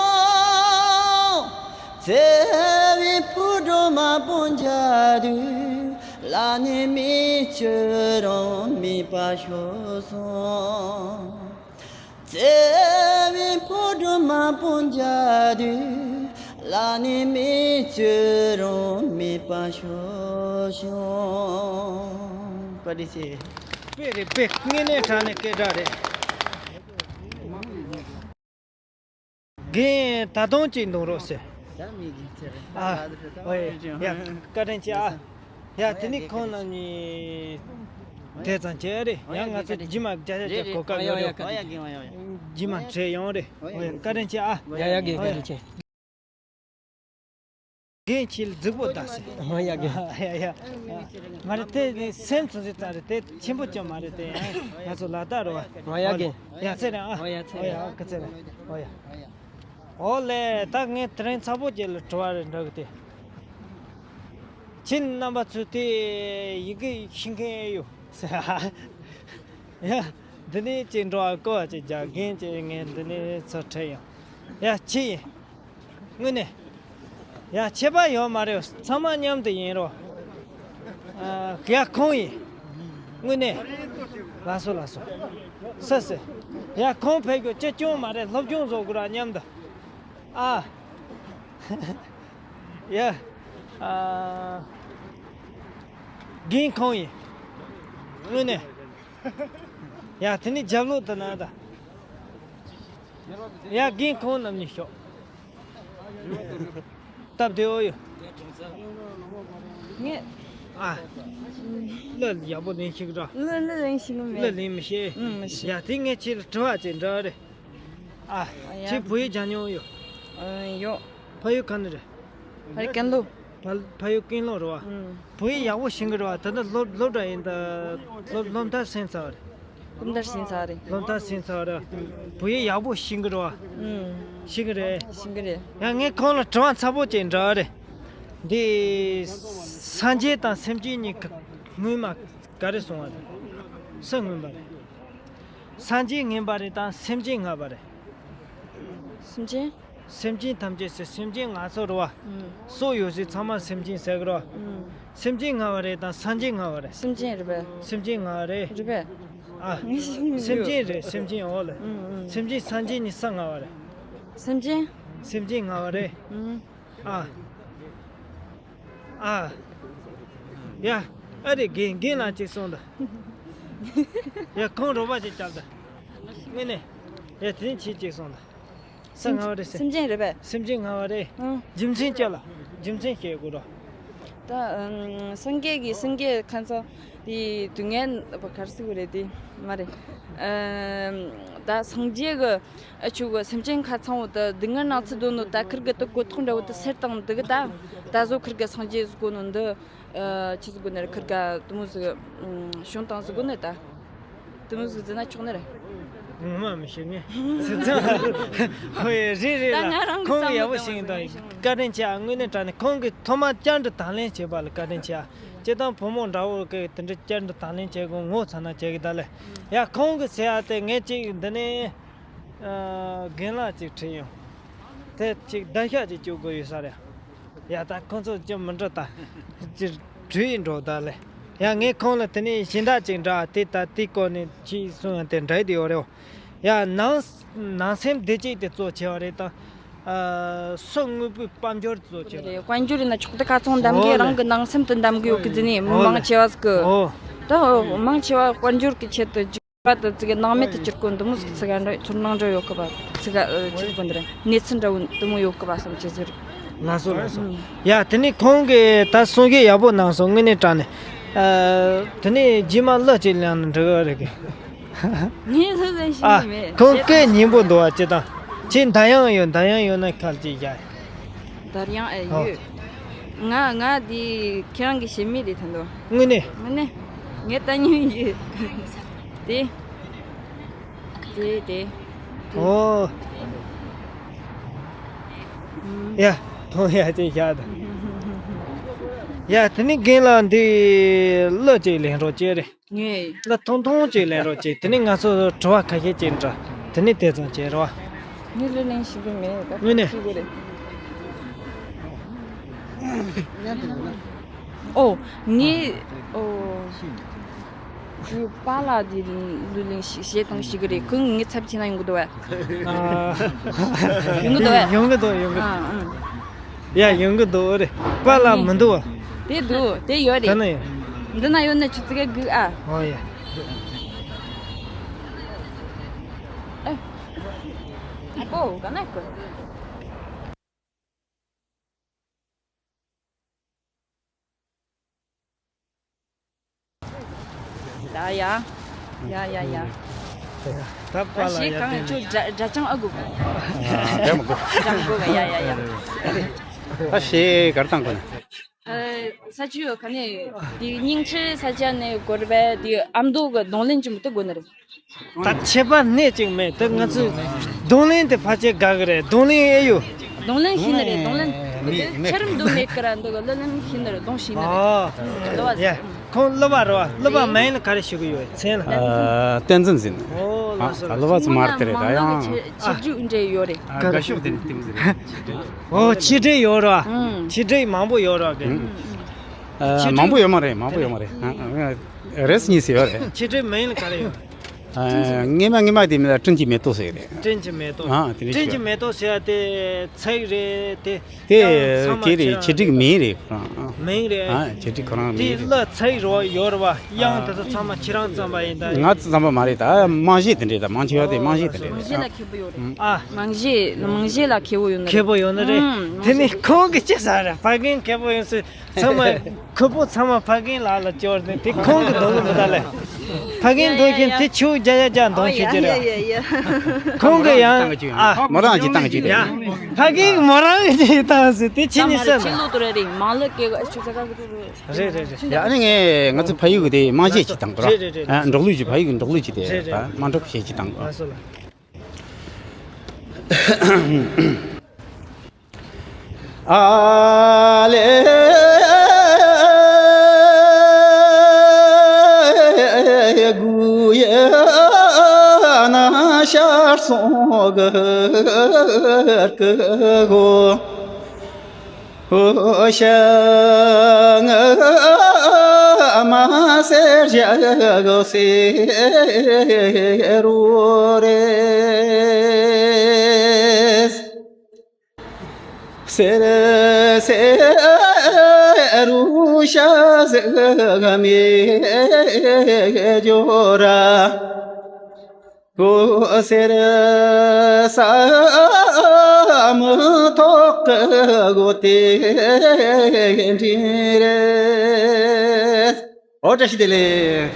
ཚེ་བའི་ཕུ་གྲོ་མ་པོ་འཇའ་དུས། ལ་ནི་མི་ཅུ་རང་མི་པ་ཤོ་སོང་། བརྩེ་བའི་ཕོ་བྲང་མ་སྤུངས་རྒྱ་དུས། ལ་ནི་མི་བཅོས་རུང་མི་པ་ཤོ་ཤོ། བཀའ་དྲིན་ཆེ། དཔེ་རེད། དཔེ་དངོས་གནས་དྲང་གནས་སྐད་གྲགས་རེད། རྒན་ད་དུང་གཅིག་འདོན་རོགས་ཟེར། ད་མི་རྒན་ཚེ་རིང་ཨ། ཨོ་ཡ། ཡ་བཀའ་དྲིན་ཆེ་ཨ། ཡ་དེ་ནི་ཁོང་རྣམ་གཉིས་དེ་ཙམ་བྱས་རེད། ཡང་ང་ཚོ་རྗེས་མ་བརྒྱ་ཆ་བརྒྱ་གོ་སྐབས་ཡོད་རེད། རྗེས་མ་འཕྲད་ཡོང་རེད། ཨོ་ཡ་བཀའ་དྲིན་ཆེ་ཨ། ཡ་ཡ་རྒན་བཀའ་དྲིན་ཆེ། རྒན་ཁྱེད་ལ་རྫིག་པོ་གདའ་ཟེར། ཨ་ཡ་རྒན། ཡ་ཡ། མ་རེད་དེ་ནི་སེམས་ཚོ་ཟེར་ཙམ་རེད། དེ་ཆེན་པོ་ཅང་མ་རེད། དེ་ཡང་ང་ཚོ་ལ་དྭགས་རེད་བ། ཨ་ཡ་རྒན། ཡ་ཚེ་རིང་ཨ། ཨ་ཡ་ཚེ་རིང་། ཨ་ཡ་ཁ་ཚེ་རིང་། ཨ་ཡ། ཨོ་ལེ་ད་ངས་དེ་རིང་ཚ་པོ་ཅིག་ལ་དྲི་བ་རེ་འདྲི་གི་དེ། ཁྱེད་རྣམ་པ་ཚོས་དེ་ཡི་གེ་ཤེས་མཁན་ཡོད་ཟེར། ཡ། འདི་ནས་ཅིག་འགྲོ་བ་ཀོ་བ་ཅིག་རྒྱག་མཁན་ཅིག་ངས་འདི་ནས་ཚུར་ཁྲིད་ཡོང་། ཡ་ཁྱི་ཡིན། དངོས་གནས། ཡ་ཁྱད་པར་ཡོད་མ་རེད། ཚང་མ་མཉམ་དུ་ཡིན་རོགས། ཨ། ཡ་ཁོང་ཡིན། དངོས་གནས། ལགས་སོ་ལགས་སོ། ས་ས། ཡ་ཁོང་ཕེབས་རྒྱུ་ཅི་སྐྱོན་མ་རེད། སློབ་སྦྱོང་བཟོ་དགོས་ར་མཉམ་དུ། ཨ། ཡ། ཨ། རྒན་ཁོང་ཡིན། དངོས་གནས། ཡ་དེ་ནི་རྒྱབ་ལོག་ཏུ་ན་ད། ཡ་རྒན་ཁོང་རྣམ་གཉིས་ཤོག་སྟབས་བདེ་བོ་ཡོད། ངས། ཨ། གླུ་ཡག་པོ་ལེན་ཤེས་ཀྱི་ར། གླུ་གླུ་ལེན་ཤེས་ཀྱི་མེད། གླུ་ལེན་མི་ཤེས། ཨུམ་མི་ཤེས། ཡ་དེ་ངས་ཁྱེད་ལ་དྲི་བ་ཅིག་འདྲི་རེད། ཨ། ཡ། ཁྱེད་བོད་ཡིག་སྦྱང་མྱོང་ཡོད། ཨ་ཡོད། ཕ་ཡུལ་ག་ནས་རེད། ཕ་ཡུལ་ཀན་ལྷོ། ཕ་ཕ་ཡུལ་ཀན་ལྷོ་རེད་བ། ཨུམ། བོད་ཡིག་ཡག་པོ་ཤེས་ཀྱི་རེད་བ། ད་ལྟ་སློབ་སློབ་གྲྭ་ཡིན་ད། སློབ་སློབ་མཐར་ཕྱིན་ཚར་བ་རེད། སློབ་མཐར་ཕྱིན་ཚར་རེད། སློབ་མཐར་ཕྱིན་ཚར་རེད། བོད་ཡིག་ཡག་པོ་ཤེས་ཀྱི་རེད་བ། ཨུམ། ཤེས་ཀྱི་རེད། ཤེས་ཀྱི་རེད། ཡང་ངས་ཁོང་ལ་དྲི་བ་ཚ་པོ་ཅིག་འདྲི་རེད། འདི་སངས་རྒྱས་དང་སེམས་ཅན་གཉིས་ཀ་སྔོན་མ་ག་རེ་སོང་བ་རེད། སུ་སྔོན་པ་རེད། སངས་རྒྱས་སྔོན་པ་རེད་དང་སེམས་ཅན་སྔ་བ་རེད། སེམས་ཅན། སེམས་ཅན་ཐམས་ཅད་ཟེར། སེམས་ཅན་ང་ཚོ་རེད་བ། ཨུམ། སྲོག་ཡོད་ཚད་ཚང་མ་སེམས་ཅན་ཟེར་གི་རེད་བ། ཨུམ། སེམས་ཅན་སྔ་བ་རེད་དང་སངས་རྒྱས་སྔ་བ་རེད། སེམས་ཅན་རེད་པས། སེམས་ཅན་སྔ་བ་རེད། རེད་པས། ཨ། ངས་ཤེས་མི་སེམས་འདུག་ཅན་རེད། སེམས་ཅན། འོ་ལེ། ཨུམ་ཨུམ། སེམས་ཅན་སངས་རྒྱས་ནི་ས་ལྔ་པ་རེད། སེམས་ཅན། སེམས་ཅན་ལྔ་པ་རེད། ཨུམ། ཨ། ཨ། ཡ། ཨ་རེ། རྒན་རྒན་ལགས་ཅིག་སོང་ད། ཡ། ཁོང་རོགས་པ་ཅིག་རྒྱབ་ད། དངོས་གནས། ཡ། དེ་ནས་ཁྱེད་ཅིག་སོང་ད། ས་ལྔ་པ་རེད་ཟེར། སེམས་ཅན་རེད་པས། སེམས་ཅན་ལྔ་པ་རེད། ཨང་། རྒྱུ་མཚན་ཅི་ལ། རྒྱུ་མཚན་བཤད་དགོས་རོ། ད་ཨམ། སངས་རྒྱས་ཀྱི། སངས་རྒྱས་ཁ་སང་དེ་སྡུག་བསྔལ་བ་གར་སི་བ་རེད་དེ་མ་རེད། ཨམ། ད་སངས་རྒྱས་ཀྱི་ཨ་ཆུ་གི་སེམས་ཅན་ཁ་ཚང་བོ་ད་སྡུག་བསྔལ་ནང་ཚུད་དོ་ནོ། ད་ཁིར་གི་ད་གོ་ཐོག་འདྲ་བོ་ད་སེར་དང་འདི་གི་ད་ད་བཟོ་ཁིར་གི་སངས་རྒྱས་ཟིག་གོ་ནོ་འདི། ཨ། ཆི་ཟིག་གོ་ནི་རེད། ཁིར་ག་དུ་མོ་ཟིག་ཨམ། བྱུང་བཏང་ཟིག་གོ་ནི་ད། དུ་མོ་ཟིག་ཟེར་ན་ཆོག་ནི་རེད། ངོ་མ་མི་ཤེས་ངས་ཟེར་ཙང་། ཧོ་ཡ། རེད་རེད་ད། ལ་ང་རང་གི་ཁོང་གི་བསམ་ཡག་པོ་བློ་ཞིག་ཡིན་ད། བཏང་བ་རེད། བཀའ་དྲིན་ཆེ་ཨ། དངོས་གནས་དྲང་གནས་ཁོང་གིས་ཐོག་མ་བཅར་འདྲི་དང་ལེན་བྱས་པ་ལ་བཀའ་དྲིན་ཆེ་ཨ། སྤྱིར་བཏང་བུ་མོ་འདྲ་བོ་གི་དེ་འདྲ་བཅར་འདྲི་དང་ལེན་བྱས་དགོས་ངོ་ཚ་ན་བྱས་གི་ད་ལེ། ཡ། ཁོང་གི་ཟེར་ཡ་དེ་ངས་ཅིག་འདི་ནས། ཨ། རྒན་ལགས་ཅིག་ཁྲིད་ཡོང་། དེ་ཅིག་བརྡ་ཤ་ཅིག་བཅུག་དགོས་ཡོད་ས་རེད། ཡ། ད་ཁོ་ཚོ་ཅི་མི་འགྲོ་ད། ཅི་བྲོས་འགྲོ་ད་ལེ། ཡ། ངས་ཁོང་ལ་དེ་ནས་གཞན་དག་ཅིག་འདྲ་དེ་ད་དེའི་སྐོར་ནས་ཅིག་གསུང་ཡང་དེ་འདྲ་དེ་ཡོད་རེད། ཡ། ནང་ནང་སེམས་བདེ་སྐྱིད་དེ་གཙོ་ཆེ་བ་རེད་ད། ཨ། སོ་དངོས་པོའི་དཔལ་འབྱོར་གཙོ་ཆེ་བ་རེད། དཔལ་འབྱོར་ཡིན་ན་ཆོག་ད། ཁ་ཚང་འདམ་གི། ཨོ་ལེ། རང་གི་ནང་སེམས་དེ་འདམ་གི་ཡོད་གི་ཟེར་ནས་མི་ཨོ་མང་ལེ། ཆེ་བ་ཟིག་གི་ཨོ། ད་མང་ཆེ་བ་དཔལ་འབྱོར་གི་ཆེད་དུ། པ་དང་ཙི་གེ་ནང་མེད་དུ་གྱུར་གོ་འདི་མོ་ཟིག་ཚིག་ག་འདྲ། ཚོར་སྣང་འདྲ་ཡོད་གི་པ། ཚིག་ག་ཨ། ཆི་ཟིག་གོ་འདི་རེད། གནས་ཚུལ་འདྲ་བོ་འདི་མོ་ཡོད་གི་པ་བསམ་ཅི་ཟེར། ལགས་སོ་ལགས་སོ། ཨུམ། ཡ། དེ་ནས་ཁོང་གིས་ད་གསུང་བཤད་ཡག་པོ་གནང་སོང་། དངོས་གནས་དྲང་གནས། ཨ། དེ་ནས་རྗེས་མ་གླུ་ཅིག་ལེན་ན་འགྲིག་གི་རེད་གི། ངས་ལྷོད་ལེན་ཤེས་ཨ། ནི་མེད། ཁོང་སྐད་སྙན་པོ་འདུག་བ། ཅི་དང་ཅི། འདར་དབྱངས་ཡོད། འདར་དབྱངས་ཡོད་ན་ཁ་ལ་ཅིག་བཞག་འདར་དབྱངས་ཨེ། ཨོ། ཡོད། ང་ང་འདི་ཁྱེད་རང་གི་ཞེ་མི་རེད་ད་འདུག་དངོས་གནས། དངོས་གནས། ངས་ལྟ་མྱོང་ཡོད། དེ། དེ་དེ། ཨོ། ཨུམ། ཡ། མཐོང་ཡ་ཅིག་བཞག་དང་། ཡ། དེ་ནི་རྒན་ལགས་འདི་གླུ་ཅིག་ལེན་རོགས་བྱེད་རེད། ངས། གླུ་ཐུང་ཐུང་ཅིག་ལེན་རོགས་བྱེད། དེ་ནས་ང་ཚོ་དྲི་བ་ཁ་ཤས་ཅིག་འདྲི། དེ་ནས་དེ་ཙམ་བྱེད་རོགས། ངས་གླུ་ལེན་ཤེས་ཀྱི་མེད། ད་དངོས་གནས། ཤེས་དགོས་རེད། ཨོ། ངས། ཨོ། ཁོའི་པཱ་ལགས་དེ་གླུ་ལེན་ཤེས། གཞས་གཏོང་ཤེས་ཀྱི་རེད། ཁོས་ངའི་ཚབ་བྱས་ན་ཡོང་གི་འདུག་བས། ཨ། ཡོང་གི་འདུག་བས། ཡོང་གི་འདུག་ཡོང་གི་འདུག་ཨ་ཨ། ཡ། ཡོང་གི་འདུག་རེད། པཱ་ལགས་མི་འདུག་བ། དེ་འདུག་དེ་ཡོད་རེད། ག་ན་ཡོད། འདི་ན་ཡོད་ན་ཆུ་ཚོད་ག་སྒུག་ཨ། ཨོ་ཡ། ཨེ། ཨ་ཀོ་ག་ན་ཀོ། ཡ་ཡ། ཡ་ཡ་ཡ། ད་པཱ་ལགས་ཡ། གཞས་གང་ཁྱོད་སྒྲ་སྒྲ་ཅང་ཨ་དགོས་གི། སྒྲ་མི་དགོས། སྒྲ་མི་དགོས་གི། ཡ་ཡ་ཡ། ད་གཞས་ག་རེ་བཏང་དགོས་ན། ཨ། ས་ཆུ་ག་ནས་དེ་སྙིང་ཁྲི་ས་ཆ་ནས་སྒོར་བས་དེ་ཨ་མདོ་གི་རྡུང་ལེན་གྱི་མི་དེ་དགོས་ནི་རེད། ད་ཁྱད་པར་སྣེ་གཅིག་མེད། ད་ང་ཚོས་རྡུང་ལེན་དེ་ཕལ་ཆེར་དགའ་གི་རེད། རྡུང་ལེན་ཨེ་ཡོད། རྡུང་ལེན་ཤེས་ནི་རེད། རྡུང་ལེན་མེད། མེད། ཆ་རིམ་འདུག་མེད་ཀི་ར་འདུག་གི། གླུ་ལེན་ཤེས་ནི་རེད། རྡུང་ཤེས་ནི་རེད། ཨོ། གླུ་བ་ཡ། ཟིག་ཁོང་གླུ་བ་རེད་བ། གླུ་བ་མིང་ལ་ག་རེ་ཞུ་གི་ཡོད། མཚན་ལ། ཨ། བསྟན་འཛིན་ཟེར་ནི། ཨོ། ལགས་སོ་ལགས་སོ། གླུ་བ་ཚོ་མར་དེ་རེད། ད་ཡང་། ཆེ་ཆེ་སྒྲིག་འདྲ་ཡོད་རེད། ཨ། དགའ་ཤོས་དེ་ནི་དེ་མོ་ཟེར་རེད། ཨོ། ཆེ་སྒྲིག་ཡོད་རེད་བ། ཨུམ། ཆེ་སྒྲིག་མང་པོ་ཡོད་རེད་བ། ཨུམ། ཨ། ཆེ་སྒྲིག་མང་པོ་ཡོད་མ་རེད། མང་པོ་ཡོད་མ་རེད། ཨ། ཨ། རེས་གཉིས་སུ་ཡོད་རེད། ཆེ་སྒྲིག་མིང་ལ་ག་རེ་ཡོད། ཨ། སྔས་མ་སྔས་མ་དེ་མིན་ལ་སྤྲིན་གྱི་མེ་ཏོག་ཟེར་རེད། སྤྲིན་གྱི་མེ་ཏོག་ཨ། དེ་འདྲ་སྤྲིན་གྱི་ཞིག་མེ་ཏོག་ཟེར་ཡ་དེ་ཚིག་རེད་དེ། དེ་ཡང་ཚང་མ་གི་རེད། ཁྱེད་རང་ཆེ་སྒྲིག་མིང་རེད། ཨ། མིང་རེད། ཨ། ཆེ་སྒྲིག་ཁོ་རང་མིང་རེད། དེ་གླུ་ཚིག་རོ་ཡོད་རེད་བ། དབྱངས་དེ་ཚོ་ཚང་མ་ཁྱེད་རང་བརྩམས་པ་ཡིན་ད། ང་བརྩམས་པ་མ་རེད། ད་རྨང་གཞི་དེ་འདྲས། ད་མང་ཆེ་བ་དེ་རྨང་གཞི་དེ་འདྲས། རྨང་གཞི་ལ་མཁས་པོ་ཡོད་རེད། ཨ། རྨང་གཞི་རྨང་གཞི་ལ་མཁས་པོ་ཡོད་ནི་རེད། མཁས་པོ་ཡོད་ནི་རེད། ཨུམ། དེ་ནི་ཁོང་གི་ཅི་ཟེར་རེད། ཕ་རྒན་མཁས་པོ་ཡོད་ཟེར། ཚང་མ་ཁོ་པོ་ཚང་མ་ཕ་རྒན་ལག་ལ་སྐྱོར་ནས་དེ་ཁོང་གི་འདོན་གི་མི་ད་ལེ། ཕ་རྒན་འདོན་མཁན་དེ་ཆུ་བརྒྱ་ཡ་བརྒྱ་འདོན་ཤེས་ཀྱི་རེད། ཁོང་གི་ཡང་ཨ། མོ་རང་གཅིག་བཏང་གཅིག་རེད། ཡ། ཕ་རྒན་གི་མོ་རང་གཅིག་བཏང་ཟེར་དེ་ཕྱི་ནས་བསམ། ཕྱི་ལོག་ཏུ་རེད་རེད། མ་ལག་གི་ཨ་ཆུ་ཚ་ག་གི་རེད། རེད་རེད་རེད། ཡ། ཨ་ནི་ངས་ང་ཚོ་ཕ་ཡུལ་གི་དེ་རྨང་གཞི་ཅིག་བཏང་གི་རེད། རེད་རེད་རེད། ཨ། འབྲོག་གླུ་ཅིག་ཕ་ཡུལ་གི་འབྲོག་གླུ་ཅིག་དེ་རེད་རེད། དམའ་འབྲོག་གི་གཞས་ཅིག་བཏང་གི། ལགས་སོ་ལགས། ཨ་ལེ་གུ་ཡ་ན་ཤར་སོང་གི་གོ་ཤ་ང་ མ་ཟེར་བཞག་ཟེར་རོ་རེད། ཟེར་ཟེར་རུ་ཤ་ཟེར་མེད་ཇོ་ར། གོ་ཟེར་ས་མི་ཐོག་གི་གོ་དེ་འདྲ་རེད། ཨོ་བཀྲ་ཤིས་བདེ་ལེགས།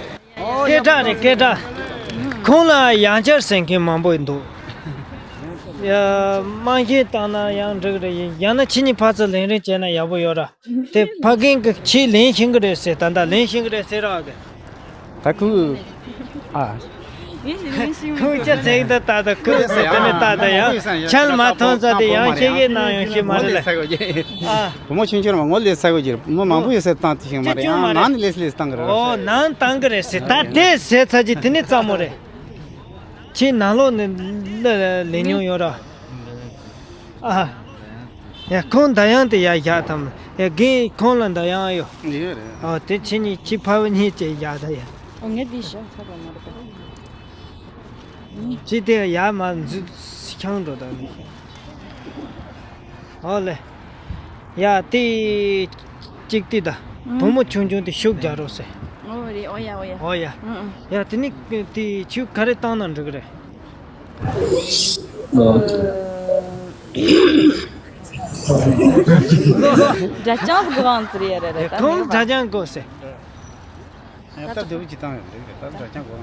སྐད་གྲགས་རེད་སྐད་གྲགས། ཁོང་ལ་ཡང་བསྐྱར་ཟེར་མཁན་མང་པོ་འདུག་ཡ། རྨང་གཞི་བཏང་ན་ཡང་འགྲིག་རེད་ཡིན་ཡང་ན་ཁྱེད་གཉིས་ཕར་ཚུར་ལེན་རེས་བྱས་ན་ཡག་པོ་ཡོད་ར། དེ་ཕ་རྒན་གྱིས་ཁྱེད་ལེན་ཤེས་ཀྱི་རེད་ཟེར་ད་ལྟ་ལེན་ཤེས་ཀྱི་རེད་ཟེར་ར་གི། ད་ཁོས། ཨ། ཡིན་ཞིག་ཡིན་ཞིག་ཁོས་ཅི་ཟེར་ད་ད་ད་ཁོས་ཟེར་དེ་ནས་ད་ད་ཡང་ཆལ་མ་ཐོན་ཙ་དེ་ཡང་ཤེས་ཀྱི་ནང་ཡོང་ཤེས་མ་རེད་ལ། ཨ། བུ་མོ་ཆུང་ཆུང་མ་ངོ་ལས་ཚ་གོ་གྱིར་མི་མང་པོ་ཡོད་ས་བཏང་དེ་ཤིང་མ་རེད་ཡང་ནང་ནས་ལས་ལས་བཏང་གི་རེད། ཨོ་ནང་བཏང་གི་རེད་ཟེར་ད་དེ་ཟེར་ཚ་གྱི་དེ་ནས་ཙམ་མོ་རེད། ཁྱེད་ནང་ལོགས་ནས་ལ་ལས་མྱོང་ཡོད་ར། ཨ། ཡ་ཁོང་ད་ཡང་དེ་ཡ་བཞག་དམ། ཡ་རྒན་ཁོང་ལ་ད་ཡང་ཡོད། ཡོད་རེད། ཨོ་དེ་ཁྱེད་གཉིས་ཁྱི་ཕ་བུ་གཉིས་ཀྱི་བཞག་ད་ཡ། ཨོ་ངས་འདི་བཞག་ཚར་བ་མ་རེད་པ། ཅི་སྟེ་ཡ་མ་འཛུལ་ཁྱང་འགྲོ་དང་ནི། ཨོ་ལེ། ཡ་དེ་གཅིག་དེ་ད། ཨུམ། བུ་མོ་ཆུང་ཆུང་དེ་ཤུགས་རྒྱག་རོགས་ཟེར། ཨོ་རེད་ཨོ་ཡ་ཨོ་ཡ། ཨོ་ཡ། ཨུམ་ཨུམ། ཡ་དེ་ནི་དེ་ཆུ་ག་རེ་བཏང་ན་འགྲིག་གི་རེད། སྒྲ་ཅང་གི་དབང་ཚུལ་ཡ་རེད་རེད་ད་ཁོང་ནི་སྒྲ་ཅང་གོ་ཟེར། ད་ལྟ་འདོད་པ་ཅི་བཏང་ཡོད་རེད་ད་སྒྲ་ཅང་གོ་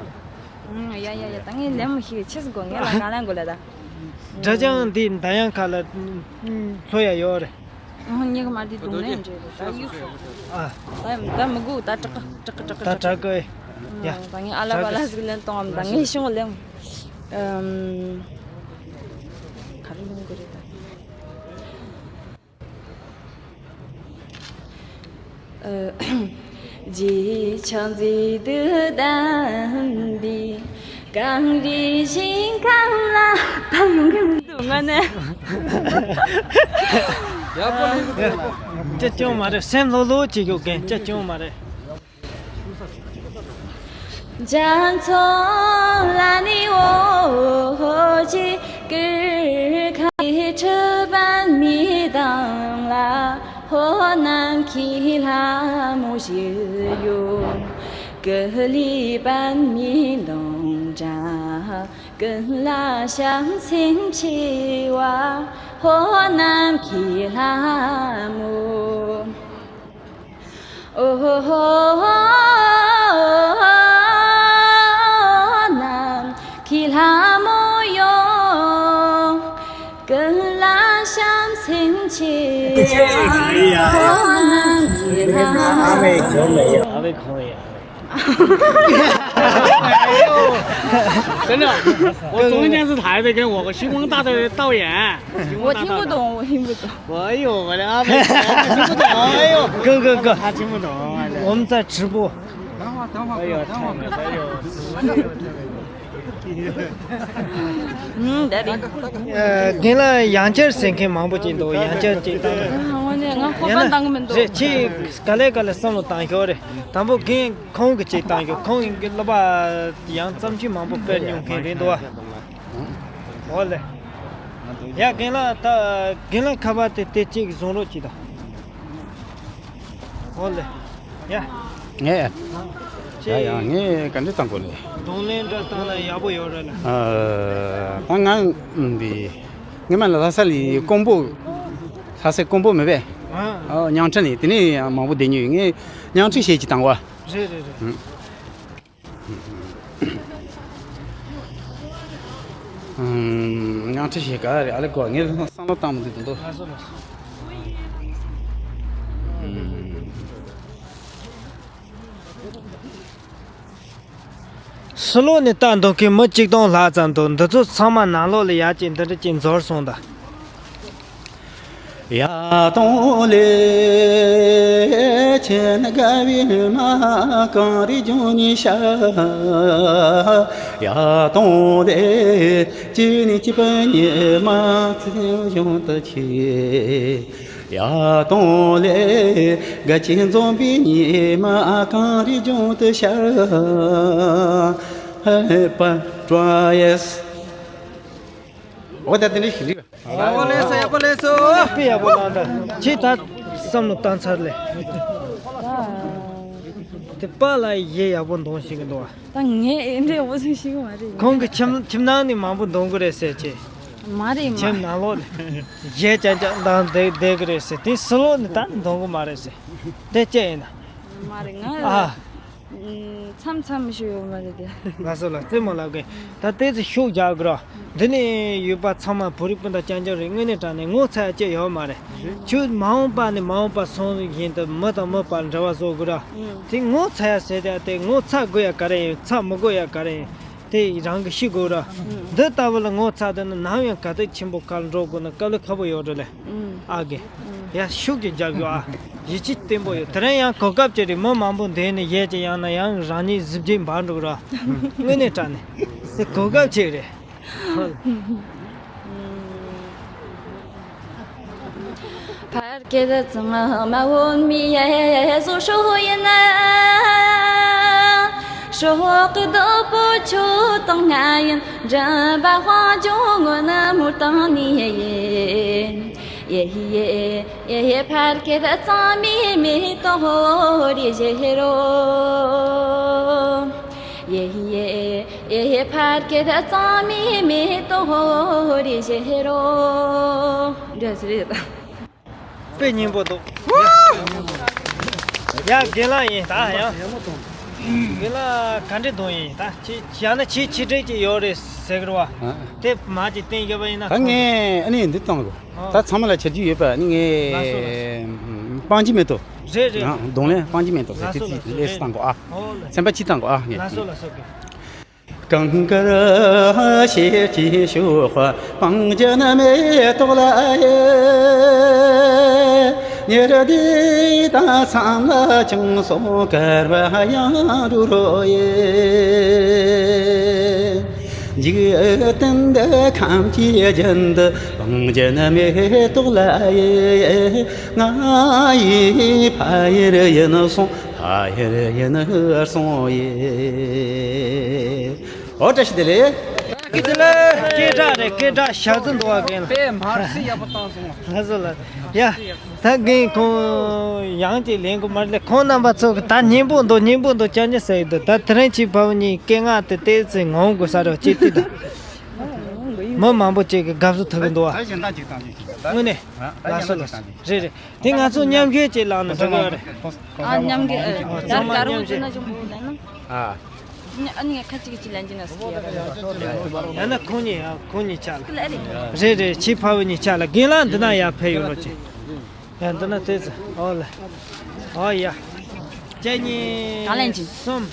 ང་། ཡ་ཡ་ཡ་ད་ངས་ལན་མི་ཤེས་ཆེས་གོ་ངས་ལ་ང་ལན་གོ་ལ་ད། སྒྲ་ཅང་འདི་འདའ་ཡང་ཁ་ལ་ཚོ་ཡ་ཡོད་རེད། ཨ་ཉིག་མ་དེ་དུང་ལེན་འདྲེ་རེད་ད་གཡུག་ཤོག་ཨ། ད་ད་མི་དགོས་ད་དྲག་གི་དྲག་གི་དྲག་གི་ད་དྲག་གི་ཡ། ད་ངས་ཨ་ལ་བ་ལ་ཟིག་ལེན་གཏོང་ཨམ་ད་ངས་ཤོང་ལེན། ཨམ། ག་རེ་ལེན་དགོས་རེད་ད། རྗེས་ཆགས་མཛེས་སྡུག་ལྡན་པའི་གངས་རི་ཞིང་ཁམས་ལ་ཕམ་གྱི་མི་འདུག་ང་ནི། ཅི་སྐྱོན་མ་རེད་སེམས་ལྷོད་ལྷོད་བྱེད་རྒྱུ་གན་ཅི་སྐྱོན་མ་རེད། རྒྱ་མཚོ་ལ་ནི་འོ་ཅི་ཀིར་ཁ་ཁྲི་པན་མི་དང་ལ་ཧོ་ནམ་ཁི་ལྷ་མོ་ཞི་ཡོ་ཀི་ལི་པན་མི་དང་འདྲ། ཀུན་ལ་བྱམས་སེམས་ཆེ་བ་ཧོ་ནམ་མཁའི་ལྷ་མོ། ཨོ་ཧོ་ནམ་མཁའི་ལྷ་མོ་ཡོ། ཀུན་ལ་བྱམས་སེམས་ཆེ་བ་ཧོ་ནམ་མཁའི་ལྷ་མོ། 真的，我中间是台的，跟我星光大道的导演。我听不懂，我听不懂。哎呦，我的阿妹，听不懂，哎呦，哥哥哥，他听不懂。我们在直播。等会儿，等会儿，哎呦，等会儿。 ཨུམ། ད་རེད། རྒན་ལགས་ཡང་བསྐྱར་ཟེར་མཁན་མང་པོ་ཅིག་འདུག་ཡང་བསྐྱར་ཅིག་བཏང་། ཨ་ངོ་ནས་ང་ཁོ་པ་བཏང་གི་མི་འདུག་རེད་ཁྱེད་ག་ལེ་ག་ལེ་བསམ་བློ་བཏང་ཤོག་རེད། དང་པོ་རྒན་ཁོང་གི་ཅིག་བཏང་ཤོག་ཁོང་གི་བསླབ་པ་ཡང་བརྩམས་ཆོས་མང་པོ་སྤེལ་མྱོང་མཁན་རེད་འདུག་ཨ། འོ་ལེ། ཡ་རྒན་ལགས་ད་རྒན་ལགས་ཁ་པར་དེ་དེ་གཅིག་བཟུང་རོགས་གྱིས་ད། འོ་ལེ། ཡ། ངས། ཡ་ཡ་ངས་ག་འདྲ་བཏང་དགོས་ལེ། གདོང་ལེན་འདྲ་བཏང་ན་ཡག་པོ་ཡོད་རེད་ལ། ཨ། ད་ང་འདི། ངས་མ་ལ་ལྷ་ས་ལ་ཀོང་པོ། ལྷ་སའི་ཀོང་པོ་མེད་པས། ཨ། ཨ་ཉང་ཁྲི་ནས་དེ་ནས་མང་པོ་བསྡད་མྱོང་ཡོད་ངས་ཉང་ཁྲི་བཤད་ཀྱི་བཏང་བ། རེད་རེད་རེད། ཨུ། ཉང་ཁྲི་ཞིག་ག་རེ་ཨ་ལེ་གོ་ངས་བསམ་བློ་བཏང་མི་འདུག་དོན་དུ། ཕྱི་ལོགས་ནས་ལྟ་འདུག་མཁན་མི་གཅིག་སྟོང་ལྷག་ཙམ་འདུག་འདི་ཚོ་ཚང་མ་ནང་ལོགས་ལ་ཡར་ཅིག་འདི་འདྲ་ཅིག་འཛོལ་སོང་ད། ཡ་དང་ལེ། ཁྱེད་དགའ་བའི་མ་གང་རེ་ལྗོངས་ནས་ཤར། ཡ་དང་ལེ། ཅི་ནས་ཅི་པ་ཉི་མ་ཚེ་གཞུང་དུ་ཁྱེད། ཡ་དང་ལེ། དགའ་སྐྱིད་འཛོམས་པའི་ཉི་མ་གངས་རིའི་ལྗོངས་དུ་ཤར། ཧེ་པ་ཀྲོ་ཡེས། འོ་ད་དེ་འདྲ་ཞིག་རེད། ཡག་པོ་ལས་སོ། ཡག་པོ་ལས་སོ། དཔེ་ཡག་པོ་གནང་ད། ཁྱེད་ད་བསམ་བློ་བཏང་ཚར་ལེ། དེ་པཱ་ལགས་གཞས་ཡག་པོ་འདོན་ཤེས་ཀྱི་འདུག་བ། ད་ངས་ཨེ་འདྲའི་འོ་ཚོད་ཤེས་ཀྱི་མ་རེད། ཁོང་གི་ཁྱིམ་ཁྱིམ་ནང་ནས་མང་པོ་འདོན་གི་རེད་ཟེར་ཅེས། མ་རེད་མ། ཁྱིམ་ནང་ལོགས་ནས་གཞས་ཅག་ཅག་འདང་བསྡད་བསྡད་གི་རེད་ཟེར། དེ་ཕྱི་ལོགས་ནས་ད་འདོན་གི་མ་རེད་ཟེར། དེ་ཅི་ཡིན་ན། མ་རེད་ང་། ཨ། མཚམས་མཚམས་ཞུ་ཡོད་མ་རེད་དེ། ལགས་སོ་ལགས། རྩེད་མོ་ལབ་གི། ད་ལྟའི་ཚེ་ཤུགས་རྒྱག་དགོས་ར། འདི་ནས་ཡོད་པ་ཚང་མ་བོད་རིགས་སྤུན་ཟླ་རྐྱང་རྐྱང་རེད། དངོས་གནས་དྲང་གནས་ངོ་ཚ་ཡ་ཅི་ཡོད་མ་རེད། ཁྱོད་མ་འོངས་པ་ནས་མ་འོངས་པ་སོང་བཞིན་དུ་མི་དང་མི་བར་འབྲེལ་བ་བཟོ་དགོས་ར། དེ་ངོ་ཚ་ཡ་ཟེར་ཡ་དེ་ངོ་ཚ་དགོས་ཡ་ག་རེ་ཡིན། ཚ་མི་དགོས་ཡ་ག་རེ་ཡིན། དེ་རང་གིས་ཤེས་དགོས་ར། འདི་ལྟ་བུ་ལ་ངོ་ཚ་དུས་ན་ནམ་ཡང་ག་དུས་ཆེན་པོ་ཁར་འགྲོ་དགོས་ན་དཀའ་ལས་ཁག་པོ་ཡོད་རེད་ལེ། ཨ་གི། ཡ་ཤུགས་ཀྱིས་རྒྱབ་ཡོད་ཨ། ཡིད་ཆེས་བརྟན་པོ་ཡོད། དེ་རིང་ཡང་གོ་སྐབས་ཅིག་རེད། མི་མང་པོ་འདུས་ནས་གཞས་ཅིག་ཡང་ན་ཡང་རང་ཉིད་གཟི་བརྗིད་འབར་འགྲོ་ར། དངོས་གནས་དྲང་གནས་དེ་གོ་སྐབས་ཅིག་རེད། ཕར་སྐད་གཙང་མ་འོན་མི་ཡ་བཟོ་ཤོག་ཡིན་ན། ཤོག་གི་རྡོ་པོ་ཁྱོད་དང་ང་ཡིན། མགྲིན་པ་དཔལ་འབྱོར་ངོ་ན་མུར་དང་ནི་ཡིན། ཡེ་ཡེ་ཡེ་ཡེ། ཕར་སྐད་གཙང་མའི་མེ་ཏོག་རེ་བཞད་རོ། ཡེ་ཡེ་ཡེ་ཡེ། ཕར་སྐད་གཙང་མའི་མེ་ཏོག་རེ་བཞད་རོ། འདྲ་ཟེར་རེད། དཔེ་སྙན་པོ་འདུག་ཡ་རྒན་ལགས་ཡིན་ད་ཡང་། རྒན་ལགས་ག་འདྲས་འདོན་ཡིན་ད། ཁྱེད་ཡང་ན་ཁྱེད་ཆེ་གྲས་ཅིག་ཡོད་རེད་ཟེར་གི་རེད་བ། དེ་མ་ཅིག་བསྟན་རྒྱབ་པ་ཡིན་ན། ད་ངས་ཨ་ནི་འདི་བཏང་དགོས། ཨ། ད་ཚང་མ་ལ་ཆ་རྒྱུས་ཡོད་པ་ནི་ངས། ལགས་སོ་ལགས་སོ། སྤང་གི་མེ་ཏོག་རེད་རེད། ཨ། གདོང་ལེན་སྤང་གི་མེ་ཏོག་ཟེར། ལགས་སོ་དེ་ལགས་སོ། ལེས་རེད། བཏང་དགོས་ཨ། ཨོ་ལེ། ཚན་པ་གཅིག་བཏང་དགོས་ཨ་ངས། ལགས་སོ་ལགས་སོ། གངས་དཀར་ཞལ་གྱི་ཞོ་སྤང་གི་ནི་མེ་ཏོག་ལ་ཡེ། ཉེར་བདུན་དང་མཚམས་ལ་ཅུང་སོང་དཀར་བ་ཡང་འགྲོ་རོ་ཡེ། འཇིག་རྟེན་འདི་ཁམས་ཀྱི་རྒྱུན་དུ་སྤང་གི་ནི་མེ་ཏོག་ལ་ཡེ། ང་ཡི་ཕ་ཡུལ་ཡིན་སོང་། ཕ་ཡུལ་ཡིན་སོང་ཡེ། ཨོ་བཀྲ་ཤིས་བདེ་ལེགས། བཀྲ་ཤིས་བདེ་ལེགས། སྐད་གྲགས་རེད། སྐད་གྲགས་ཞག་ཚོད་འདུག་བ་རྒན་ལགས། དཔེ་མར་སི་ཡག་པོ་བཏང་སོང་བ། ལགས་སོ་ལགས། ཡ། ད་རྒན་ཁོང་ཡང་ཅིག་ལེན་དགོས་མ་རེད་ལེ། ཁོང་རྣམ་པ་ཚོ་གི་ད་སྙན་པོ་འདུག་སྙན་པོ་འདུག་རྐྱང་རྐྱང་ཟེར་གི་འདུག་ད་དེ་རིང་ཁྱེད་ཕ་བུ་གཉིས་སྐད་ངག་དེ་ཏོག་ཙམ་ངོམ་དགོས་ས་རེད་ཅེས་དུས་ད། མི་མང་པོ་ཅིག་གིས་དགའ་བསུ་ཐོབ་གི་འདུག་བ། ད་གཞན་དག་ཅིག་བཏང་ཅིག་བྱེད་དགོས་ད། དངོས་གནས། ད་ལགས་སོ་གཞན་ལགས་སོ། རེད་རེད། དེ་ང་ཚོ་མཉམ་གཞས་ཅིག་བླངས་ན་འགྲིག་གི་རེད། ཨ་མཉམ་གི་ཨ། ད་དཀར་པོ་ཅིག་ན་ཅུང་པོ་ལེན་ན། ཨ། ཨ་ནི་ངས་ཁ་ཅིག་ཅིག་ལེན་གྱི་ན་སི་ཡ། ཡང་ན་ཁོང་གཉིས་ཡང་ཁོང་གཉིས་ཆ་ལ། རེད་རེད། ཁྱེད་ཕ་བུ་གཉིས་ཆ་ལ། རྒན་ལགས་འདི་ན་ཡར་ཕེབས་ཡོང་རོགས་གྱིས། ཡང་འདི་ན་ལྟོས་ཚེ། ཨོ་ལེ། ཨོ་ཡ། ཁྱེད་གཉིས། གང་ལེན་གྱི། གསུམ།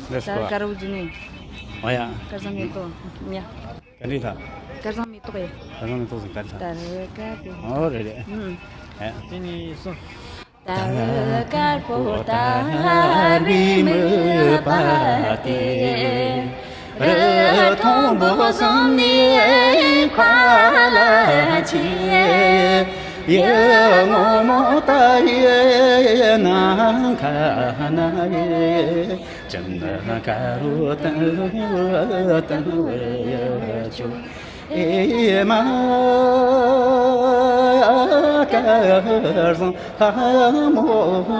ད་དཀར་པོ་འཛུལ་ནས། ཨོ་ཡ། དཀར་བཟང་མེ་ཏོག་ཉ། ག་འདྲ་ད། དཀར་བཟང་མེ་ཏོག་ཡ། དཀར་བཟང་མེ་ཏོག་ཟེར་ག་རེ་ད། ད་རེ་ཀ་ཏི། ཨོ་རེད་རེད། ཨུམ། ཨེ། དེ་ནས་གསུམ། ད་དཀར་པོ་ད་རེ་མོས་པ་དེ། རི་མཐོན་པོ་གསུམ་ནས་མཁའ་ལ་མཆེད། ཡི་ངོ་མོ་ད་ཡི་ནམ་མཁའ་ན་ཡི། སྤྱན་དཀར་པོ་བསྟན་བསྟན་བྱོས། ཨེ་མ་དཀར་བཟང་ལྷ་མོ་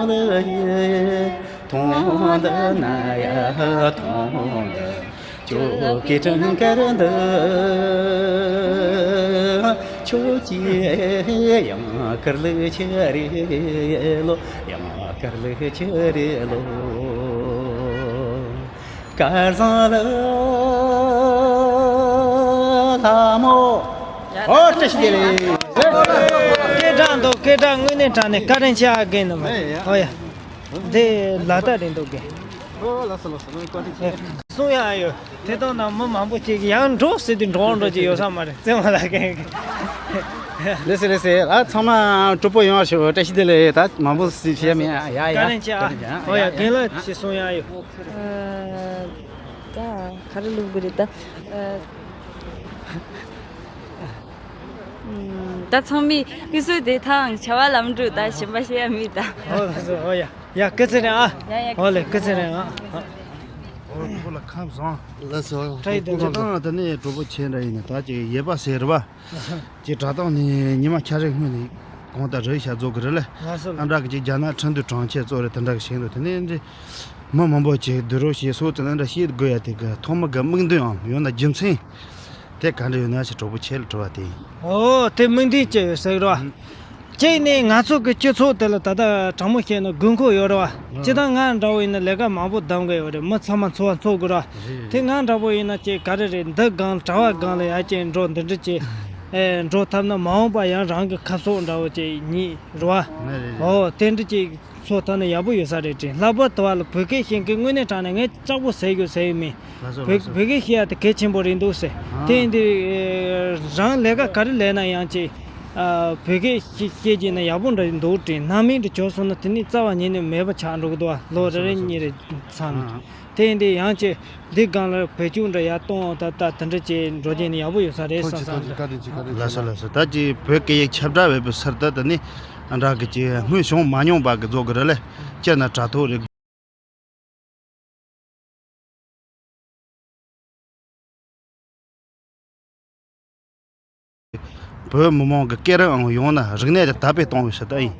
ལ་ཡི། ཐོང་འདི་ན་ཡ་ཐོང་འདི། ཁྱོད་ཀྱི་སྤྲིན་དཀར་འདི། ཁྱོད་ཀྱི་ཡང་དཀར་ལི་ཆི་རེད་ལོ། ཡང་དཀར་ལི་ཆི་རེད་ལོ། དཀར་བཟང་ལྷ་མོ། ཨོ་བཀྲ་ཤིས་བདེ་ལེགས། སྐད་གྲགས་འདུག་སྐད་གྲགས་དངོས་གནས་དྲང་གནས། བཀའ་དྲིན་ཆེ་ཨ་རྒན་རྣམ་པ། ཨོ་ཡ། འདི་ལ་དྭགས་རེད་འདུག་རྒན། ཨོ་ལགས་སོ་ལགས་སོ། བཀའ་དྲིན་ཆེ། གསུང་ཡག་ཡོད། དེ་དང་ན་མི་མང་པོ་ཅིག་ཡང་འགྲོ་ཟེར་དུས་འགྲོ་འགྲོ་ཅིག་ཡོད་ས་མ་རེད། བཙན་པོ་ལགས་རྒན། ལགས་སེ་ལགས་སེ། ཨ་ཚང་མ་སྤྲོ་པོ་ཡོང་བ་ཞུ། བཀྲ་ཤིས་བདེ་ལེགས། ད་མང་པོ་ཞིག་བཤད་མེད་ཨ། ཡ་ཡ། བཀའ་དྲིན་ཆེ་ཨ། ཨོ་ཡ། རྒན་ལགས་ཅིག་གསུང་ཡག་ཡོད། ཨ། ད་ག་རེ་ལབ་དགོས་རེད་ད། ཨ། ཨུམ། ད་ཚང་མས་སྐུ་གཟུགས་བདེ་ཐང་། བྱ་བ་ལམ་འགྲོ། ད་གཞན་པ་བཤད་ཡ་མེད་ད། ཨོ་ལགས་སོ། ཨོ་ཡ་ཡ། སྐུ་ཚེ་རིང་ཨ། ཡ་ཡ། ཨོ་ལེ། སྐུ་ཚེ་རིང་ཨ། ཨོ་ཁོ་ལ་ཁམས་བཟང་། ལགས་སོ། ཁྲ་ཡི་དོན་ཁྲ་དང་དེ་ནས་གྲོགས་པོ་ཆེ་འདྲ་ཡིན་ན། ད་ཅིག་ཡེ་པ་ཟེར་བ་ཅིག་དྲ་ཐོག་ནས་ཉི་མ་ཁྱ་རེ་སྔོན་ནས་གང་ལྟར་རེད་ཤག་རྫོགས་གི་རེད་ལ། ལགས་སོ། ཨ་འདྲ་གི་ཅིག་རྒྱ་ནག་ཁྲིན་ཏུའུ་གྲོང་ཁྱེར་ཚོ་རེད། དེ་འདྲ་གི་ཞིག་འདུག་དེ་ནས་འདི་མི་མང་པོ་ཅིག་བསྡུ་རོགས་བྱེད་སོགས་ཙི་ན་འདྲ་བཤད་དགོས་ཡ་དེ་གི་ཐོག་མ་གི་དམིགས་འདུན་ཡང་ཡོད་ན་རྒྱུ་མཚན། དེ་ག་འདྲ་ཡོད་ན་ཞེས་གྲོགས་པོ་ཁྱེད་ལ་དྲི་བ་དེ་ཡིན། ཨོ་དེ་དམིགས་འདུན་ཅི་ཡོད་ཟེར་གི་རེད་བ། ཨང་། གཅིག་ནས་ང་ཚོ་གི་སྤྱི་ཚོགས་དེ་ལ་ད་ལྟ་དྲང་མོ་བཤད་ན་དགོས་མཁོ་ཡོད་རེད་བ། ཨང་། སྤྱིར་བཏང་ང་འདྲ་བོ་ཡིན་ན་ལས་ཀ་མང་པོ་གདམ་གི་ཡོད་རེད། མི་ཚང་མ་འཚོ་བ་འཚོ་དགོས་རེད་བ། རེད་དེ་རེད། ང་འདྲ་བོ་ཡིན་ན་ཅིག་ག་རེ་རེད། འདི་སྒང་གྲྭ་བ་སྒང་ལ་ཡར་ཅིག་འགྲོ། འདི་འདྲ་ཅིག་ཨེ་འགྲོ་ཐུབ་ན་མ་འོངས་པ་ཡང་རང་གི་ཁ་ཕྱོགས་འདྲ་བོ་ཅིག་ཡིན་རེད་བ། ཨང་། རེད་རེད། ཨོ་དེ་འདྲ་ཅིག་འཚོ་ཐུབ་ན་ཡག་པོ་ཡོད་ས་རེད་དྲན། ལྷག་པར་དུ་བ་ལ་བོད་སྐད་ཤེས་མཁན་དངོས་གནས་དྲང་གནས་ངས་ལྕགས་པོ་ཟེར་རྒྱུ་ཟེར་ཡོད་མིན། ལགས་སོ། བོད་ལགས་སོ། བོད་སྐད་ཤེས་ཡ་དེ་གལ་ཆེན་པོ་རེད་འདུག་ཟེར། ཨང་། དེ་ཡིན་དུས་རང་ལས་ཀ་ག་རེ་ལས་ན་ཡང་ཅིག་ཨ་བོད་སྐད་ཤེས་ཤེས་ཀྱི་ན་ཡག་པོ་འདྲ་འདུག་དྲན། སྣང་མེད་འདྲ་བྱུང་སོང་ན་དེ་ནི་རྩ་བ་ཉིད་ནས་མེད་པ་ཆགས་འགྲོ་གི་འདུག་བ། ལོ་རེ་རེ་གཉིས་རེ་ཚང་ནས། ཨང་། དེ་ཡིན་དུས་ཡང་ཅིག་འདི་སྒང་ལ་བེད་སྤྱོད་འདྲ་ཡར་གཏོང་ད་ལྟ་དེ་འདྲ་ཅིག་འགྲོ་རྒྱུ་ནི་ཡག་པོ་ཡོད་ས་རེད་བསམ་བསམ་འདུག་ལགས་སོ་ལགས་སོ། ད་ཅིག་བོད་སྐད་ཡིག་ཁྱབ་བསྒྲགས་འབད་པའི་ཚུལ་དུ་དེ་ནི་ཨ་འདྲ་གི་ཅིག་སྔོན་བྱུང་མ་མྱོང་པ་གི་རྫོགས་གི་རེད་ལ། སྤྱིར་ན་དྲ་ཐོག་རེད། བོད་མི་མང་གི་སྐད་རིགས་ཨང་ཡོང་ན་རིག་གནས་དེ་དར་སྤེལ་གཏོང་བའི་ཕྱིར་ད་ཡིན།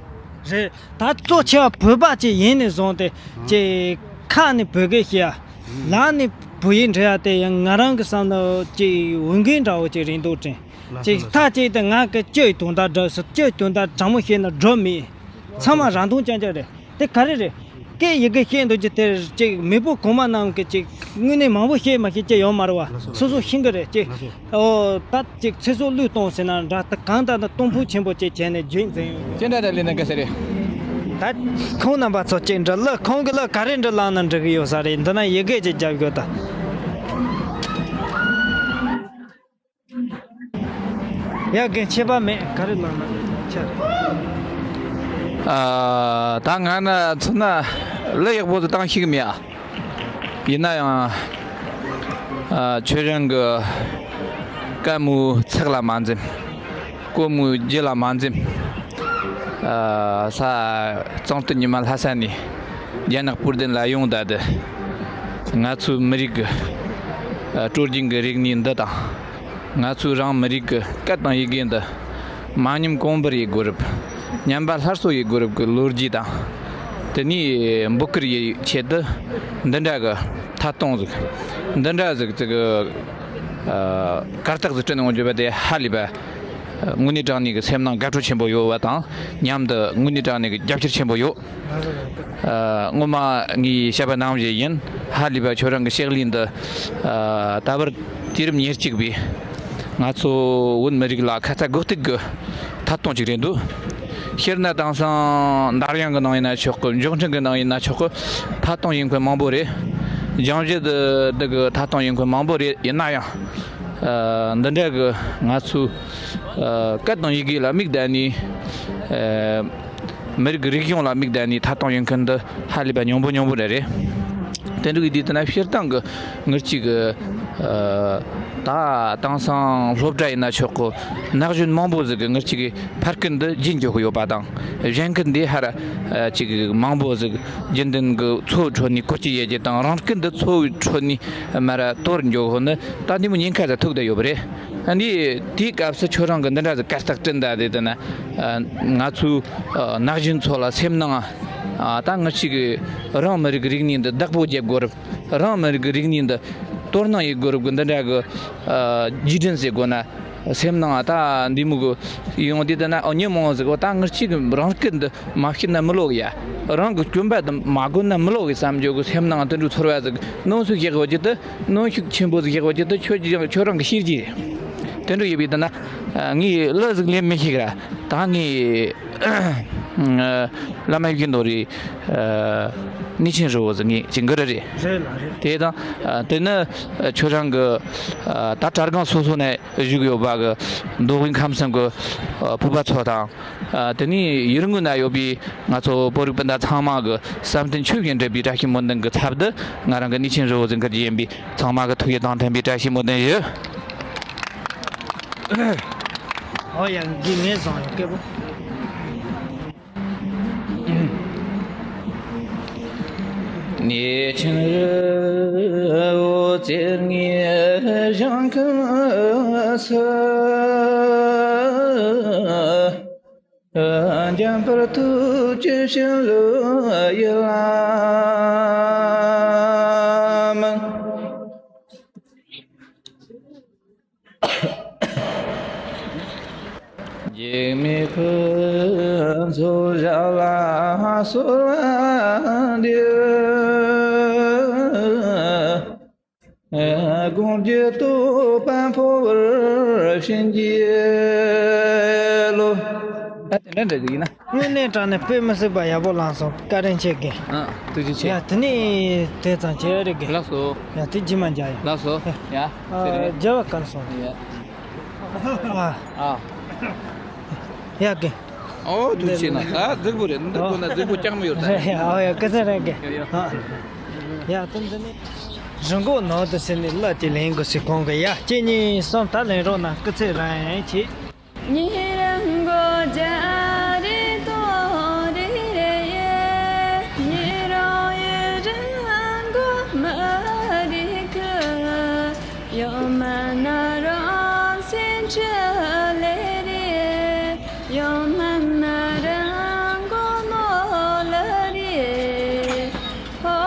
རེད། ད་གཙོ་ཆེ་བ་བོད་པ་ཅིག་ཡིན་ནས་བཟུང་སྟེ་ཅིག་ཁ་ནས་བོད་སྐད་བཤད་ཡ། ལག་ནས་བོད་ཡིག་འབྲི་ཡ་དེ་ཡང་ང་རང་གི་བསམ་བློ་ཅིག་འོས་འགན་འདྲ་བོ་ཅིག་རེད་འདུག་དྲན། ཅིག་མཐའ་གཅིག་ཏུ་ང་གི་སྤྱི་ཡི་དོན་དག་སྒྲུབ་སྲིད། སྤྱི་ཡི་དོན་དག་དྲང་མོ་བཤད་ན་སྒྲུབ་མེད། ཚང་མ་རང་མཐོང་རྐྱང་རྐྱང་རེད། དེ་ག་རེ་རེད། སྐད་ཡི་གེ་ཤེས་འདུག་རྒྱུ་དེར་ཅིག་མེས་པོ་གོང་མ་རྣམས་ཀྱི་ཅིག་དངོས་གནས་མང་པོ་ཤེས་མ་ཤེས་ཅི་ཡོད་མ་རེད་བ། ལགས་སོ། སོ་སོ་ཤེས་གི་རེད་ཅིག་ལགས་སོ། ཨོ་ད་ཅིག་ཚེ་སྲོག་བློས་གཏོང་ཟེར་ན་འདྲ། ད་གང་ལྟར་ན་གཏོང་ཕོད་ཆེན་པོ་ཅིག་བྱས་ནས་རྒྱུན་འཛིན་ཡོད། ཅི་འདྲ་འདྲ་ལས་ན་ག་ས་རེད། ད་ཁོང་རྣམ་པ་ཚོ་ཅིག་འདྲ་ལ་ཁོང་གི་ལ་ག་རེ་འདྲ་བླངས་ན་འགྲིག་གི་ཡོད་ས་རེད། འདི་ན་ཡི་གེ་ཅིག་རྒྱབ་དགོས་ད། ཡ་རྒན་ཆད་པ་མེད། ག་རེ་ལབ་ན་ཆ་རེད། ཨ། ད་ང་ན་ཚོ་ན་གླུ་ཡག་པོ་ཟིག་བཏང་ཤེས་གི་མེད་ཨ། ཡིན་ན་ཡང་ཨ་ཁྱོད་རང་གི་སྐད་མོའི་ཚེགས་ལ་མ་འཛེམ། སྒོར་མོའི་རྒྱུ་ལ་མ་འཛེམ། ཨ་ས་གཙང་སྟོད་ཉི་མ་ལྷ་ས་ནས་རྒྱ་ནག་པུར་ལྡིང་ལ་ཡོང་ད་དེ། ང་ཚོའི་མི་རིགས་ཀྱི་ཨ་སྲོལ་རྒྱུན་གྱི་རིག་གནས་འདི་དང་། ང་ཚོའི་རང་མི་རིགས་ཀྱི་སྐད་དང་ཡི་གེ་འདི་མ་ཉམས་གོང་འཕེལ་ཡེད་དགོས་རབས། ཉམས་པ་སླར་གསོ་ཡེད་དགོས་རབས་ཀྱི་ལོ་རྒྱུས་དང་། དེ་ནས་འབོད་སྐུལ་ཡེད་ཆེད་དུ་འདི་འདྲ་གི་ཐད་གཏོང་ཟིག་འདི་འདྲ་ཟིག་ཅིག་གི་ཨ་གར་སྟེགས་ཟིག་བསྐྲུན་ཡོང་རྒྱུ་བ་དེ་ཧ་ལས་པ། དངོས་གནས་དྲང་གནས་ཀྱི་སེམས་ནང་དགའ་སྤྲོ་ཆེན་པོ་ཡོད་པ་དང་། མཉམ་དུ་དངོས་གནས་དྲང་གནས་ཀྱི་རྒྱབ་སྐྱོར་ཆེན་པོ་ཡོད། ཨ་སྔོན་མ་ངས་བཤད་པ་ནང་བཞིན་ཡིན། ཧ་ལས་པ་ཁྱོད་རང་གི་ཕྱག་ལས་འདི་ཨ་ད་བར་དུས་རབས་ཉེར་གཅིག་པའི་ང་ཚོ་བོད་མི་རིགས་ལ་ཁ་ཚ་དགོས་གཏུགས་ཀྱི་ཐད་གཏོང་ཅིག་རེད་འདུག་སྤྱིར་ན་དེང་སང་འདར་དབྱངས་ཀྱི་ནང་ཡིན་ན་ཆོག་གི། མཆོད་སྤྲིན་གྱི་ནང་ཡིན་ན་ཆོག་གི། ཐད་གཏོང་ཡིན་མཁན་མང་པོ་རེད། སྦྱང་བརྒྱུད་འདི་གི་ཐད་གཏོང་ཡིན་མཁན་མང་པོ་རེད། ཡིན་ན་ཡང་། ཨ་འདི་འདྲ་གི་ང་ཚོའི་ཨ་སྐད་དང་ཡི་གེ་ལ་དམིགས་བསྡད་ནས། ཨ་མི་རིགས་ཀྱི་རིག་གཞུང་ལ་དམིགས་བསྡད་ནས་ཐད་གཏོང་ཡོང་མཁན་འདི་ཧ་ལས་པ་ཉུང་པོ་ཉུང་པོ་རེད་རེད། དེ་འདྲ་གི་དུས་དེ་ན་སྤྱིར་བཏང་གི་ངེད་ཅག་གི་ཨ་ད་དེང་སང་སློབ་གྲྭ་ཡིན་ན་ཆོག་གི། ན་གཞོན་མང་པོ་ཟིག་གི་ངེད་ཅག་གི་ཕ་སྐད་འདི་བརྗེད་འགྲོ་གི་ཡོད་པ་དང་། གཞན་སྐད་འདི་ཧར་ཨ་ཅིག་མང་པོ་ཟིག་རྒྱུན་ལྡན་གྱི་འཚོ་བའི་ཁྲོད་ནས་བཀོལ་སྤྱོད་ཡེད་རྒྱུ་དང་། རང་སྐད་འདི་འཚོ་བའི་ཁྲོད་ནས་མར་ར་དོར་འགྲོ་གི་ནི་ད་འདི་མོ་ཉེན་ཁ་ཟིག་ཐུག་བསྡད་ཡོད་པ་རེད། ཨ་ནི་དེའི་སྐབས་སུ་ཁྱོད་རང་གིས་འདི་འདྲ་ཟིག་གར་སྟེགས་བསྐྲུན་ད་དེ་དེ་ན་ཨ་ང་ཚོའི་ཨ་ན་གཞོན་ཚོ་ལ་སེམས་ནང་ཨ་ད་ངེད་ཅག་གི་རང་མི་རིགས་ཀྱི་རིག་གནས་འདི་བདག་པོ་རྒྱབ་དགོས་རབས། རང་མི་རིགས་ཀྱི་རིག་གནས་འདི་དོ་སྣང་ཡེད་དགོས་རབས་ཀྱི་འདི་འདྲ་གི་ཨ་རྒྱུད་འཛིན་ཟེར་དགོས་ན། སེམས་ནང་ད་འདི་མོ་གི་ཡོང་དུས་དེ་ན་ཨ་ཉོན་མོངས་ཟིག་གོ། ད་ངེད་ཅག་གི་རང་སྐད་འདི་མ་ཤེས་ན་མི་ལོག་ཡ། རང་གི་སྐྱོན་པ་འདི་མ་གོ་ན་མི་ལོག་གི་བསམ་རྒྱུ་གི་སེམས་ནང་དེ་འདྲའི་ཚོར་བ་ཟིག་གནོན་ཤུགས་བཞག་གོ་རྒྱུ་དེ། གནོན་ཤུགས་ཆེན་པོ་ཟིག་བཞག་གོ་རྒྱུ་དེ་ཁྱོད་ཀྱི་ཁྱོད་རང་གི་ཤེས་རྒྱུ་རེད། དེ་འདྲ་ཡོད་པས་དེ་ན་ངས་གླུ་ཟིག་ལེན་མི་ཤེས་གི་ར། ད་ངས་བླ་མ་ཡིད་བཞིན་ནོར་བུའི་གནས་ཆེན་རི་བོ་ཟིག་ངས་ཅིག་འགུལ་རེ་རེད། རེད་ལ་རེད། དེ་དང་དེ་ནི་ཁྱོད་རང་གི་ད་དྲ་སྒང་སོ་སོ་ནས་བཞུགས་ཡོད་པ་གི་མདོ་དབུས་ཁམས་གསུམ་གི་ཨ་བོད་པ་ཚོ་དང་། ཨ་དེ་ནས་ཡུལ་དངོས་ན་ཡོད་པའི་ང་ཚོ་བོད་རིགས་སྤུན་ཟླ་ཚང་མ་གི་བསམ་དོན་ཆོས་བཞིན་འགྲུབ་པའི་བཀྲ་ཤིས་སྨོན་འདུན་གྱི་ཚབ་ཏུ་ང་རང་གི་གནས་ཆེན་རི་བོ་ཟིག་འགུལ་རྒྱུ་ཡིན་པས། ཚང་མ་གི་ཐུགས་ཡིད་དང་མཐུན་པའི་བཀྲ་ཤིས་སྨོན་འདུན་ཡོད། ཨོ་ཡ། འདི་ངས་བཟང་ཡོད་སྐད་པོ། ཉེ་ཆེན་རི་བོ་རྩེ་ལྔའི་ཞིང་ཁམས་སུ། འཇམ་དཔལ་ཐུགས་ཀྱི་བྱིན་རླབས་ཡིད་ལ་མང་། འཇིགས་མེད་ཕུན་ཚོགས་ཞབས་ལ་གསོལ་བ་འདེབས། དགོངས་ཀྱི་རྟོགས་པ་འཕོ་བར་བྱིན་གྱིས་རློབས། ད་དེ་འདྲ་འདྲ་ཞིག་ཡིན་ན། དངོས་གནས་དྲང་གནས་དཔེ་མི་སྲིད་པ་ཡག་པོ་བླངས་སོང་། བཀའ་དྲིན་ཆེ་རྒན། ཨ། ཐུགས་རྗེ་ཆེ། ཡ། དེ་ནས་དེ་ཙམ་བྱས་རེད་རྒན། ལགས་སོ། ཡ། དེ་རྗེས་མ་མཇལ་ཡ། ལགས་སོ། ཡ། ཡ། ཨ། ཟེར་རེད། མཇལ་བ་སྐལ་སོང་། ཡ། ཨ། ཨ། ཡ་རྒན། ཨོ། ཐུགས་རྗེ་ཆེ་གནང་། ད་རྫིག་པོ་རེད། འདི་ཁོ་ན་རྫིག་པོ་ཅང་མི་ཡོད་ད། རེད། ཨོ་ཡ། སྐུ་ཚེ་རིང་རྒན། ཡ་ཡ། ཨ། ཡ། དེ་འདི་ནས་རི་འགོག་ནང་དུ་ཟེར་ནས་གླུ་ཅིག་ལེན་དགོས་ཟེར། གོང་གི། ཡ། གཅིག་གཉིས་གསུམ། ད་ལེན་རོགས་གནང་། སྐུ་ཚེ་རིང་། ཡ། གཅིག་གཉིས། རི་འགོག་རྒྱ་རི་དོ་རི་རི་ཡེ། ཉི་རོ་ཡི་རི་འགོག་མ་རི་ཁུ། ཡོ་མ་ན་རོ་སེ་ཁྲི་ལེ་རི། ཡོ་མ་ན་རི་འགོག་ནོ་ལེ་རི། ཧོ་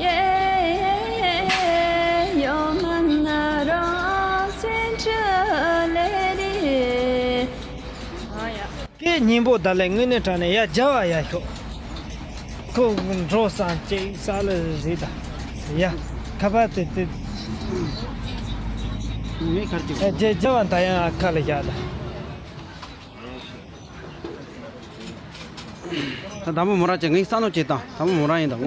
ཡེ། ཡོ་མ་ན་རོ་སེ་ཁྲི་ལེ་རི། ཨ་ཡ། སྐད་སྙན་པོ་ད་ལས་དངོས་གནས་དྲང་གནས། ཡ། རྒྱབ་བ་ཡར་ཤོག་ཁོ་འགྲོ་སང་ཅིག་ས་ལ་རེད་ད། ཡ། ཁ་པར་དེ་དེ། ངས་ཁར་ཅིག་ཨ། རྒྱབ་རྒྱབ་བ་ད་ཡང་ཨ་ཁ་ལ་བཞག་ད། ད་དང་པོ་མོ་རང་ཅིག་ངས་བསམ་བློ་ཅིག་བཏང་། དང་པོ་མོ་རང་ཡིན་ད། ཨ།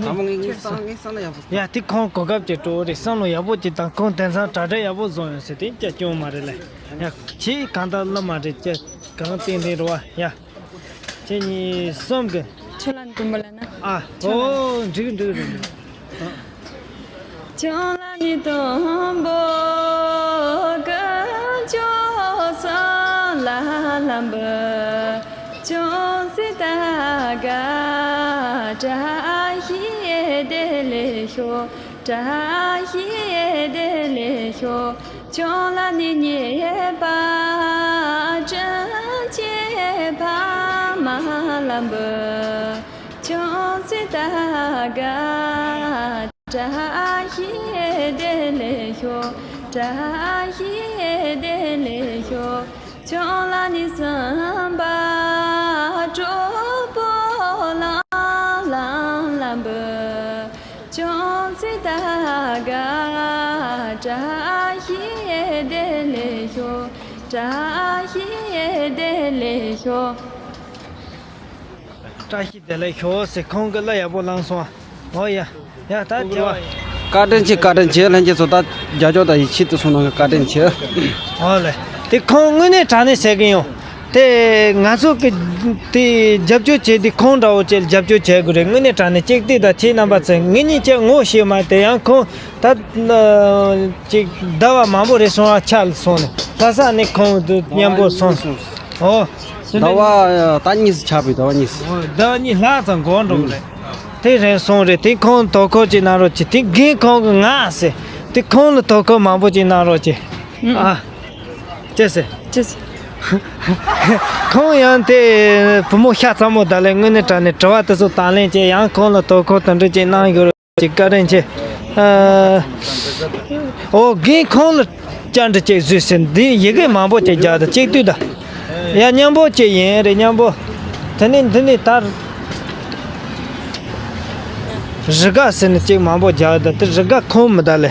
དང་པོ་ངས་ངས་བསམ་ངས་བསམ་བློ་ཡག་པོ། ཡ། དེ་ཁོང་གོ་སྐབས་ཅིག་སྤྲོ་བོ་རེད། བསམ་བློ་ཡག་པོ་ཅིག་བཏང་། ཁོང་དེང་སང་དྲ་སྦྲེལ་ཡག་པོ་བཟོ་ཡོང་ཟེར། དེ་སྐྱ་སྐྱོང་མ་རེད་ལེ། ཡ། ཁྱེད་གང་ལྟར་བླ་མ་རེད། ཁྱེད་གང་བསྟན་འཛིན་རེད་བ། ཡ། ཁྱེད་གཉིས་གསུམ་གི། ཁྱོད་ལ་ནི་དུམ་བུ་ལ་ན། ཨ། ཁྱོད་ལ་ཨོ། འགྲིག་འགྲིག་རེད། ཁྱོད་ལ་ནི་དུམ་བུ་ཀུན་སྤྱོད་སོང་ལ་ལམ་བུ། ཅུང་ཟད་ད་ག་བཀྲ་ཤིས་བདེ་ལེགས་ཤོག་བཀྲ་ཤིས་བདེ་ལེགས་ཤོག་ཁྱོད་ལ་ནི་ཉེས་པ་དྲིན་ཅན་ཕ་མ་ལམ་བུ། ཅུང་ཟད་ད་ག་བཀྲ་ཤིས་བདེ་ལེགས་ཤོག་བཀྲ་ཤིས་བདེ་ལེགས་ཤོག་ཁྱོད་ལ་ནི་སེམས་པ་སྤྲོ་པོ་ལང་ལང་ལམ་བུ། ཅུང་ཟད་ད་ག་བཀྲ་ཤིས་བདེ་ལེགས་ཤོག་བཀྲ་ཤིས་བདེ་ལེགས་ཤོག་བཀྲ་ཤིས་བདེ་ལེགས་ཤོག་ཟེར། ཁོང་གི་གླུ་ཡག་པོ་བླངས་སོང་། ཨོ་ཡ། ཡ། ད་དེ་བ། བཀའ་དྲིན་ཆེ། བཀའ་དྲིན་ཆེ། ལྷན་རྒྱས་ཚོ་ད་རྒྱབ་སྐྱོར་དང་ཡིད་ཆེས་དུ་སོང་ནང་གི་བཀའ་དྲིན་ཆེ། ཨོ་ལེ། དེ་ཁོང་དངོས་གནས་དྲང་གནས་ཟེར་གི་ཡོང་། དེ་ང་ཚོ་གི་དེ་རྒྱབ་སྐྱོར་བྱས་དེ་ཁོང་འདྲ་བོ་ཅིག་རྒྱབ་སྐྱོར་བྱེད་དགོས་རེད། དངོས་གནས་དྲང་གནས། གཅིག་དེ་ད་ཁྱེད་རྣམ་པ་ཚོས་ངེད་གཉིས་ཀྱི་ངོ་ཤེས་མ། དེ་ཡང་ཁོང་ད་ཅིག་ཟླ་བ་མང་པོ་རེད་སོང་བ། ཆགས་སོང་ནས། ད་ས་ནས་ཁོང་དུ་མཉམ་པོ་སོང་། ཨོ། ཟླ་བ་ད་གཉིས་སུ་ཆགས་པའི་ཟླ་བ་གཉིས་སུ། ཨོ། ཟླ་བ་གཉིས་ལྷག་ཙམ་འགོར་འགྲོ་གི་རེད། དེ་རེད་སོང་རེད། དེ་ཁོང་དོ་ཁུར་ཅིག་གནང་རོགས་གྱིས། དེ་རྒན་ཁོང་གི་ང་ཟེར། དེ་ཁོང་ལ་དོ་ཁུར་མང་པོ་ཅིག་གནང་རོགས་གྱིས། ཨ། ཅི་ཟེར། ཅི་ཟེར། ཁོང་ཡང་དེ་བུ་མོ་ཤ་ཚ་མོ་ད་ལས་དངོས་གནས་དྲང་གནས་དྲི་བ་དེ་ཚོ་དང་ལེན་བྱས། ཡང་ཁོང་ལ་དོ་ཁུར་དེ་འདྲ་ཅིག་གནང་ཡོད་རེད། ཅིག་བཀའ་དྲིན་ཆེ། ཨ། ཨོ། རྒན་ཁོང་ལ་བཅར་འདྲི་ཅིག་བཟོས་ཟེར། འདི་ཡི་གེ་མང་པོ་ཅིག་རྒྱག་ད་གཅིག་བསྡུས་ད། ཡ། མཉམ་པོ་ཅིག་ཡིན་རེད། མཉམ་པོ། དེ་ནས་འདི་ནས་ད་རི་དགའ་ཟེར་ནས་ཅིག་མང་པོ་རྒྱག་ད། དེ་རི་དགའ་ཁོང་མི་ད་ལེ།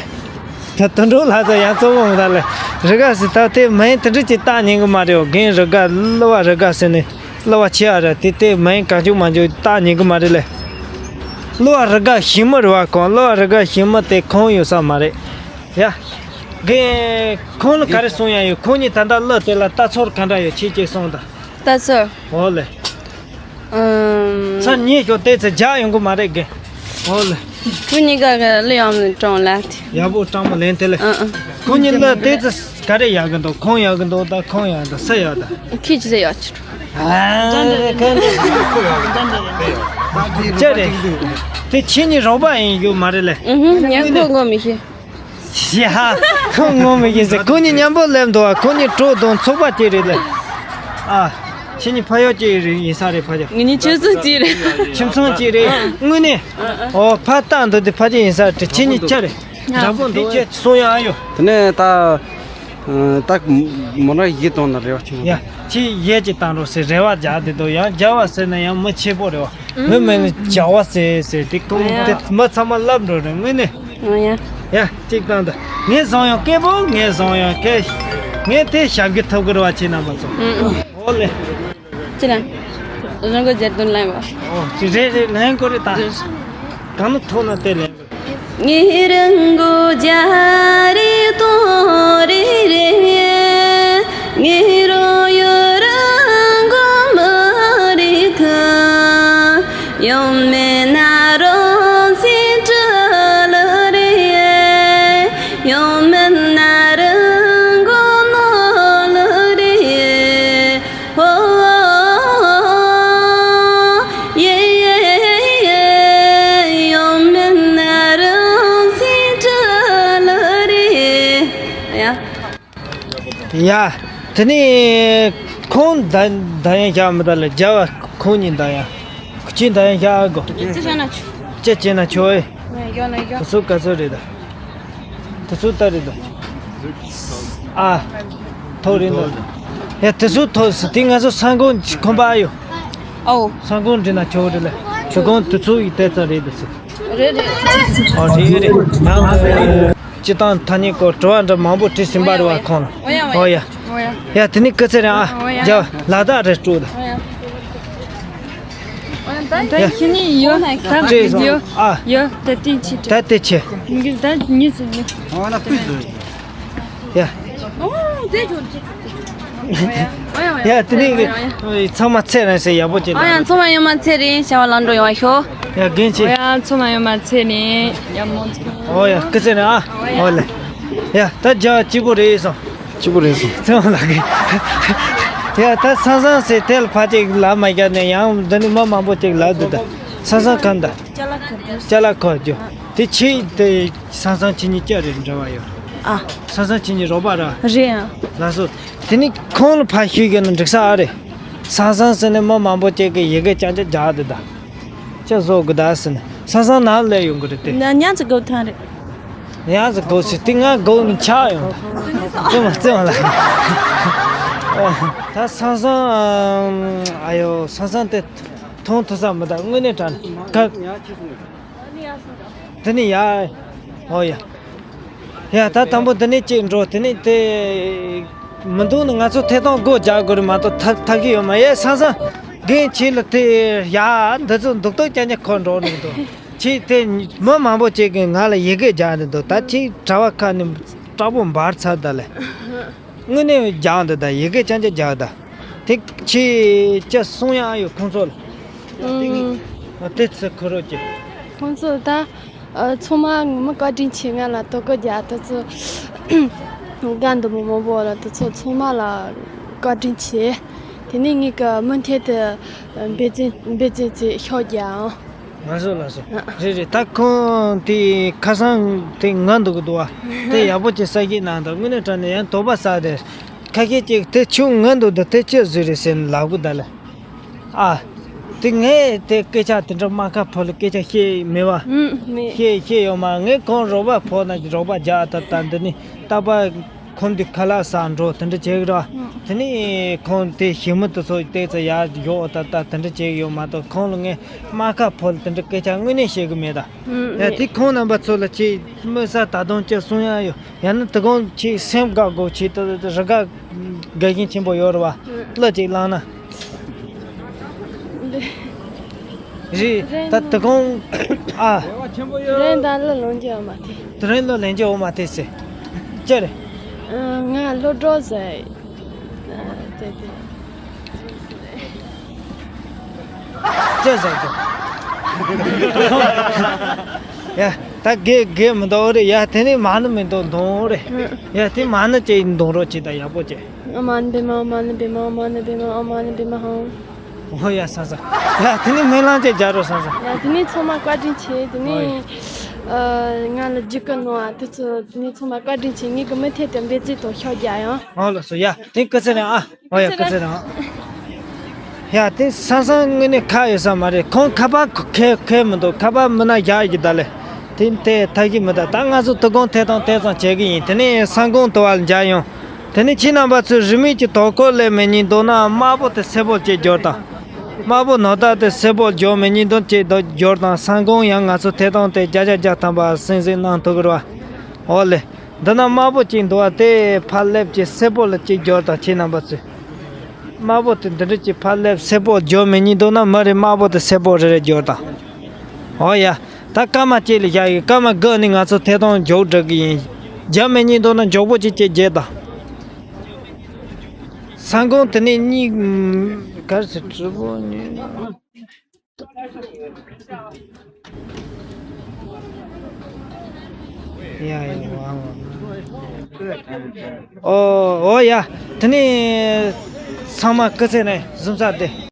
ད་དུད་འགྲོ་ལྷ་ས་ཡང་གཙོ་བོ་མི་ད་ལེ། རི་དགའ་ཟེར་ད་དེ་མིང་དེ་འདྲ་ཅིག་བཏགས་ཉན་གི་མ་རེད། རྒན་རི་དགའ། གླུ་བ་རི་དགའ་ཟེར་ནས། གླུ་བ་ཆེ་བ་རེད། དེ་དེ་མིང་གང་བྱུང་མང་བྱུང་བཏགས་ཉན་གི་མ་རེད་ལེ། གླུ་བ་རི་དགའ་ཞིག་མི་རེད་བ། ཁོང་གླུ་བ་རི་དགའ་ཞིག་མི་དེ་ཁོང་ཡོད་ས་མ་རེད། ཡ། རྒན་ཁོང་ལ་ག་རེ་གསུང་ཡ་ཡོད། ཁོང་གཉིས་ད་ལྟ་གླུ་དེ་ལ་ལྟ་ཚུལ་ག་འདྲ་ཡོད། ཁྱེད་ཀྱིས་གསུང་དང་། ལྟ་ཚུལ། འོ་ལེ། ཨུམ། ཚར་ཉེས་ཤོག་དེ་ཚེ་རྒྱག་ཡོང་གི་མ་རེད་རྒན། འོ་ལེ། ཁོང་གཉིས་ཀ་གི་གླུ་ཡག་མོ་དྲངས་ལ། ཡག་པོ་དྲང་མོ་ལེན་དེ་ལེ། ཨ་ཨ། ཁོང་གཉིས་གླུ་དེ་ཚེ། ག་རེ་ཡག་གི་འདུག་ཁོང་ཡག་གི་འདུག་ད་ཁོང་ཡག་འདུག་ས་ཡག་ད། ཁྱེད་ཅི་ཟེར་ཡག་ཆུ། ཨ་ཁོང་ཅི་རེད། དེ་ཁྱེད་ནི་རོགས་པ་ཡིན་རྒྱུ་མ་རེད་ལེ། ཨུ་ཧུ། ངས་ཁོ་ངོ་མི་ཤེས། ཡ། ཁོ་ངོ་མི་ཤེས་ཟེར། ཁོ་གཉིས་མཉམ་པོ་སླེབས་འདུག་ཁོ་གཉིས་གྲོགས་དང་ཚོགས་པ་གཅིག་རེད་ལེ། ཨ། ཁྱེད་གཉིས་ཕ་ཡུལ་གཅིག་རེད་ཡིན་ས་རེད་ཕ་ཡུལ། ངེད་གཉིས་ཆོས་ཚོགས་གཅིག་རེད། ཁྱིམ་ཚང་གཅིག་རེད། དངོས་གནས། ཨོ་ཕ་རྟགས་འདི་དེ་ཕ་གཅིག་ཡིན་ས་རེད། ཁྱེད་གཉིས་ཆ་རེད། འདྲ་པོ་འདུག་ཁྱེད་གསུང་ཡག་ཡོད། དེ་ནས་ད། ད་མོ་ན་ཡིད་གཏོང་ན་རེ་བ་ཆེན་པོ། ཡ། ཁྱེད་ཡས་ཅིག་བཏང་རོགས་ཟེར་རེ་བ་རྒྱག་དེ་འདུག་ཡང་རྒྱག་པ་ཟེར་ན་ཡང་མི་ཆེ་པོ་རེད་བ། མི་མེད་ན་བྱ་བ་ཟེར་ཟེར་དེ་ཀུན་དེ་མི་ཚང་མ་ལབ་འགྲོ་རེད་དངོས་གནས། ཨོ་ཡ། ཡ་གཅིག་བཏང་ད། ངས་བཟང་ཡང་སྐད་པོ་ངས་བཟང་ཡང་སྐད། ངས་དེ་ཞབས་ཀྱི་ཐོབ་གི་རེད་བ་ཁྱེད་རྣམ་པ་ཚོ། ཨོ་ལེ། ཅི་ལ། རང་གི་རྒྱལ་དོན་ལན་བ། ཨོ་ཅི་རེད་རེད་ལན་གོ་རེད་ད། གང་ཐོག་ན་དེ་ལན་གོ། ངེ་རང་གོ་རྒྱ་རེ་དོ་རེ་རེ། ངེ་རོ་ཡོ་རང་གོ་མ་རེ་ཁ། ཡོང་མེད་ན་རོ་སི་ཏྲ་ལ་རེ། ཡོང་མེད་ན་རང་གོ་མ་ལ་རེ། ཨོ། ཡེ་ཡེ་ཡེ། ཡོང་མེད་ན་རང་སྲིད་བྲལ་ལ་རེ། ཡ། ཡ། དེ་ནས་ཁོང་ད་ད་ཡང་བཞག་མི་ད་ལ་རྒྱ་བ་ཁོང་གཉིས་ད་ཡང་ཁྱི་ད་ཡང་བཞག་གོ། ཅི་བྱས་ན་ཆོག་ཅི་བྱས་ན་ཆོག་ཨེ། ཡོད་ན་ཡོད། སོ་སོ་ག་ཚོད་རེད་ད། དེ་ཚོ་ལྟ་རེད་དོ། ཨ། ཐོག་རེད་དོ། ཡ་དེ་ཚོ་ཐོག་སི་དེ་ང་ཚོ་ས་འགོ་ཁོམ་པ་ཡོད། ཨོ། ས་འགོ་འདྲི་ན་ཆོག་རེད་ལ། དེ་གོང་དེ་ཚོ་ཡི་ལྟ་ཙམ་རེད་དོ་སི། རེད་རེད། ཨོ་རེད་རེད། ཡང་སྤྱི་བཏང་ཐ་སྙད་སྐོར་དྲི་བ་འདྲ་མང་པོ་དྲིས་ཟིན་པ་རེད་བ་ཁོང་ལ། ཨོ་ཡ། ཨོ་ཡ། ཡ་དེ་ནི་སྐུ་ཚེ་རིང་ཨ། ཨོ་ཡ། རྒྱ་ལ་དྭགས་རེད་སྤྲོ་དང་། ཨོ་ཡ། ད་ཡ། ཤི་ནི་ཡོད། ད་ཅེས་སོང་ཡོད། ཨ། ཡོད། ད་ཏིང་ཆི་ཏྲ། ད་ཏི་ཆེ། ད་ཉི་ཚེ་ཉི། ཨོ་ན་ཕུས་སོང་། ཡ། ཨོ་དེ་ཇོ་ཅི། ཡ་དེ་ནི་ཚང་མ་ཚེ་རིང་ཟེར་ཡག་པོ་ཅིག་ཨོ་ཡ་ལ། ཚང་མ་ཡོད་མ་ཚེ་རིང་བྱ་བ་ལམ་འགྲོ་ཡོང་བ་ཤོག་ཡ་རྒན་ཆེ། ཨོ་ཡ་ཚང་མ་ཡོད་མ་ཚེ་རིང་ཡ་མོ་ཚེ། ཨོ་ཡ་སྐུ་ཚེ་རིང་ཨ། ཨོ་ལེ། ཡ་ད་རྒྱ་སྐྱིད་པོ་རེད་སོང་། གཅིག་པུ་རེད་སོང་། ཚེ་དབང་ལགས་ཀྱིས། ཡ་ད་ས་སང་ཟེར་དེ་ལ་ཕ་གཅིག་ལབ་མ་རྒྱག་ནས་ཡང་འདི་ནི་མི་མང་པོ་གཅིག་ལབ་འདུག་ད་ས་སང་གང་ད། ཅ་ལག་ཁ་རྒྱུ། ཅ་ལག་ཁ་རྒྱུ། དེ་ཆེ་དེ་ས་སང་ཁྱེད་གཉིས་ཅི་རེད་འབྲེལ་བ་ཡོད། ཨ། ས་སང་ཁྱེད་གཉིས་རོགས་པ་ར། རེད་ཨ། ལགས་སོ། དེ་ནི་ཁོང་ལ་ཕ་ཤུལ་གྱི་ནི་འགྲིག་ས་ཨ་རེད། ས་སང་ཟེར་ནས་མི་མང་པོ་གཅིག་གིས་ཡི་གེ་རྐྱང་རྐྱང་རྒྱག་འདུག་ད། ཅི་བཟོ་དགོས་ད་ཟེར་ནས་ས་སང་ནང་སླེབས་ཡོང་གི་རེད་དེ། ན་ཉ་ཚ་དགོས་ཐང་རེད། ཡང་ཟེར་དགོས་ཟེར་དེ་ང་དགོས་ནི་ཆགས་ཡོང་ད། བཙོན་མ་བཙོན་མ་ལ། ད་ས་སང་ཨ་ཡོ་ས་སང་དེ་མཐོང་ཐུབ་ས་མི་ད་དངོས་གནས་དྲང་ག་དེ་ནི་ཡ། ཨོ་ཡ། ཡ་ད་དང་པོ་དེ་ནི་གཅིག་འགྲོ་དེ་ནི་དེ། མི་འདུག་ནི་ང་ཚོ་ཐད་གཏོང་སྒོ་རྒྱག་དགོས་རེད་མ་གཏོགས་ཐབས་ཐབས་ཀྱི་ཡོད་མ་ཡེ་ས་སང་། རྒན་ཁྱེད་ལ་དེ་ཡ་འདི་ཚོ་འདུག་སྟོབས་ཀྱང་ཉེ་ཁོ་འགྲོ་ནི་འདུག་ཁྱེད་དེ་མི་མང་པོ་ཅིག་གིས་ང་ལ་ཡི་གེ་རྒྱག་ནི་འདུག་ད་ཁྱེད་གྲྭ་བ་ཁ་ནས་སྐྲག་པོ་འབར་ཚར་ད་ལེ། དངོས་གནས་རྒྱག་འདུག་ད་ཡི་གེ་རྐྱང་རྐྱང་རྒྱག་ད། དེ་ཁྱེད་ཅི་གསུང་ཡག་ཡོད་ཁོང་ཚོ་ལ། ཨུམ། དེ་ཚོ་ཁོ་རོ་ཅི། ཁོང་ཚོ་ད། ཨ། ཚང་མ་ངོ་མ་བཀའ་དྲིན་ཆེ། ང་ལ་དོ་ཁུར་རྒྱག་དེ་ཚོ་དགའ་འདུག་མི་མང་པོ་ལ་དེ་ཚོ་ཚང་མ་ལ་བཀའ་དྲིན་ཆེ། དེ་ནས་ངེད་ཀྱི་མུ་མཐུད་དུ་འབད་བརྩོན་འབད་བརྩོན་བྱེད་ཤོག་རྒྱག་ཨང་། ལགས་སོ་ལགས་སོ། རེད་རེད། ད་ཁོང་དེ་ཁ་སང་དེ་ང་འདུག་གི་འདུག་བ། དེ་ཡག་པོ་ཅིག་ས་གི་ནང་དུ་དངོས་གནས་དྲང་གནས་ཡང་དོགས་པ་ཟ་དེ། ཁ་ཤས་ཅིག་དེ་ཆུ་ང་འདུག་འདུག་དེ་ཅི་བཟོས་རེད་ཟེར་ནས་ལབ་གི་ད་ལ། ཨ། དེ་ངས་དེ་སྐད་ཆ་དེ་འདྲ་རྨ་ཁ་ཕོ་ལ་སྐད་ཆ་བཤད་མེད་བ། ཨུམ། མེད། བཤད་བཤད་ཡོད་མ་ངས་ཁོང་རོགས་པ་ཕོ་ན་རོགས་པ་རྒྱག་ད་ད་འདི་ནི་རྟག་པ་ཁོང་འདི་ཁ་ལག་ཟ་འགྲོ་དེ་འདྲ་བྱེད་གི་ར། ཨུམ། དེ་ནི་ཁོང་དེ་ཞི་མི་དེ་ཚོ་བལྟས་ཚེ་ཡར་ཡོག་ད་ད་དེ་འདྲ་བྱེད་གི་ཡོད་མ་གཏོགས་ཁོང་ལ་ངས་རྨ་ཁ་ཕོ་ལ་དེ་འདྲ་སྐད་ཆ་དངོས་གནས་བཤད་གི་མེད་ད། ཨུམ། ཡ་མེད། དེ་ཁོང་རྣམ་པ་ཚོ་ལ་ཅིག་དམིགས་བསལ་ད་དུང་ཅིག་གསུང་ཡག་ཡོད། ཡང་ན་དེ་གོང་ཁྱེད་སེམས་དགའ་དགོས་ཁྱེད་དེ་རི་དགའ་དགའ་ཞེན་ཆེན་པོ་ཡོད་རེད་བ། གླུ་ཅིག་བླངས་ན། རེད། ད་དེ་གོང་ཨ། དེ་རིང་ད་གླུ་ལེན་རྒྱུ་ཡོད་མ་རེད། དེ་རིང་གླུ་ལེན་རྒྱུ་ཡོད་མ་རེད་ཟེར། ཅི་རེད། ཨ། ང་སློབ་གྲོགས་ཟེར། ཨ། ཟེར་དེ། ཅི་ཟེར་དེ། ཡ། ད་དགེ་དགེ་མི་འདུག་རེད་ཡ། དེ་ནི་མ་ཎི་མི་འདུག་འདོན་རེད་ཡ། དེ་མ་ཎི་ཅིག་འདོན་རོགས་བྱེད་ད་ཡག་པོ་བྱེད། ཨ་མ་ཎི་པདྨ། ཨ་མ་ཎི་པདྨ། ཨ་མ་ཎི་པདྨ། ཨ་མ་ཎི་པདྨ་ཧཱུྃ། འོ་ཡ། སང་སང་། ཡ་དེ་ནི་སྨོན་ལམ་ཅིག་རྒྱག་རོགས། སང་སང་། ཡ་དེ་ནི་ཚང་མ་བཀའ་དྲིན་ཆེ། དེ་ནི་ཨ་ང་ལ་རྒྱུགས་གི་གནང་བ་དེ་ཚོ་དེ་ནི་ཚང་མ་བཀའ་དྲིན་ཆེ། ངེད་ཀྱི་མུ་མཐུད་དུ་འབད་བརྩོན་དང་ཕྱག་རྒྱ་ཡང་། ཨོ་ལགས་སོ། ཡ་དེ་སྐུ་ཚེ་རིང་ཨ། ཨོ་ཡ། སྐུ་ཚེ་རིང་ཨ། ཡ་དེ་སང་སང་དངོས་གནས་ཁ་ཡོད་ས་མ་རེད། ཁོང་ཁ་པར་ཁེ་ཁེ་མི་འདུག་ཁ་པར་མི་ན་བཞག་གི་ད་ལེ། དེ་དེ་ཐབས་ཤེས་མི་འདུག་ད་ང་ཚོ་དོ་དགོང་ཐད་གཏོང་དེ་ཙམ་བྱེད་གི་ཡིན། དེ་ནས་སང་དགོང་དུ་བ་ལ་མཇལ་ཡོང་། དེ་ནས་ཁྱེད་རྣམ་པ་ཚོས་རིན་མེད་ཀྱི་དོ་དགོང་ལེན་མི་ཉན་འདུག་ན་དམར་པོ་དེ་སེར་པོ་གཅིག་སྦྱོར་དང་། དམར་པོ་ནོར་རྟགས་དེ་སེར་པོ་སྦྱོར་མི་ཉན་འདུག་ཅེས་སྦྱོར་དང་། སང་དགོང་ཡང་ང་ཚོ་ཐད་གཏོང་དེ་བརྒྱ་ཆ་བརྒྱ་ཐམ་པ་སེང་སེང་གནང་ཐུབ་ཀྱི་རེད་བ། འོ་ལེ། འདི་ན་དམར་པོ་གཅིག་འདུག་བ། དེ་ཕར་སླེབས་ཀྱི་སེར་པོ་ལ་གཅིག་སྦྱོར་དང་། ཁྱེད་རྣམ་པ་ཚོས་དམར་པོ་དེ་འདི་འདྲ་གཅིག་ཕར་སླེབས། སེར་པོ་སྦྱོར་མི་ཉན་འདུག་ན་མི་རེ་དམར་པོ་དེ་སེར་པོ་རེ་རེ་སྦྱོར་དང་། འོ་ཡ། ད་སྐར་མ་གཅིག་ལ་བཞག་ཡོད། སྐར་མ་དགུ་ནས་ང་ཚོ་ཐད་གཏོང་མཇུག་སྒྲིལ་གི་ཡིན། སྦྱོར་མི་ཉན་འདུག་ན་མགྱོགས་པོ་གཅིག་གཅིག་བརྗེ་དང་། སང་དགོང་དེ་ནས་གཉིས། ག་རེ་ཟེར། གྲི་པོ་ཉོས། ཡ་ཡ། ཝང་ཝང་། ཨོ་ཨོ་ཡ། དེ་ནས་ཚང་མ་སྐུ་ཚེ་རིང་། གཟིམ་ས་བདེ།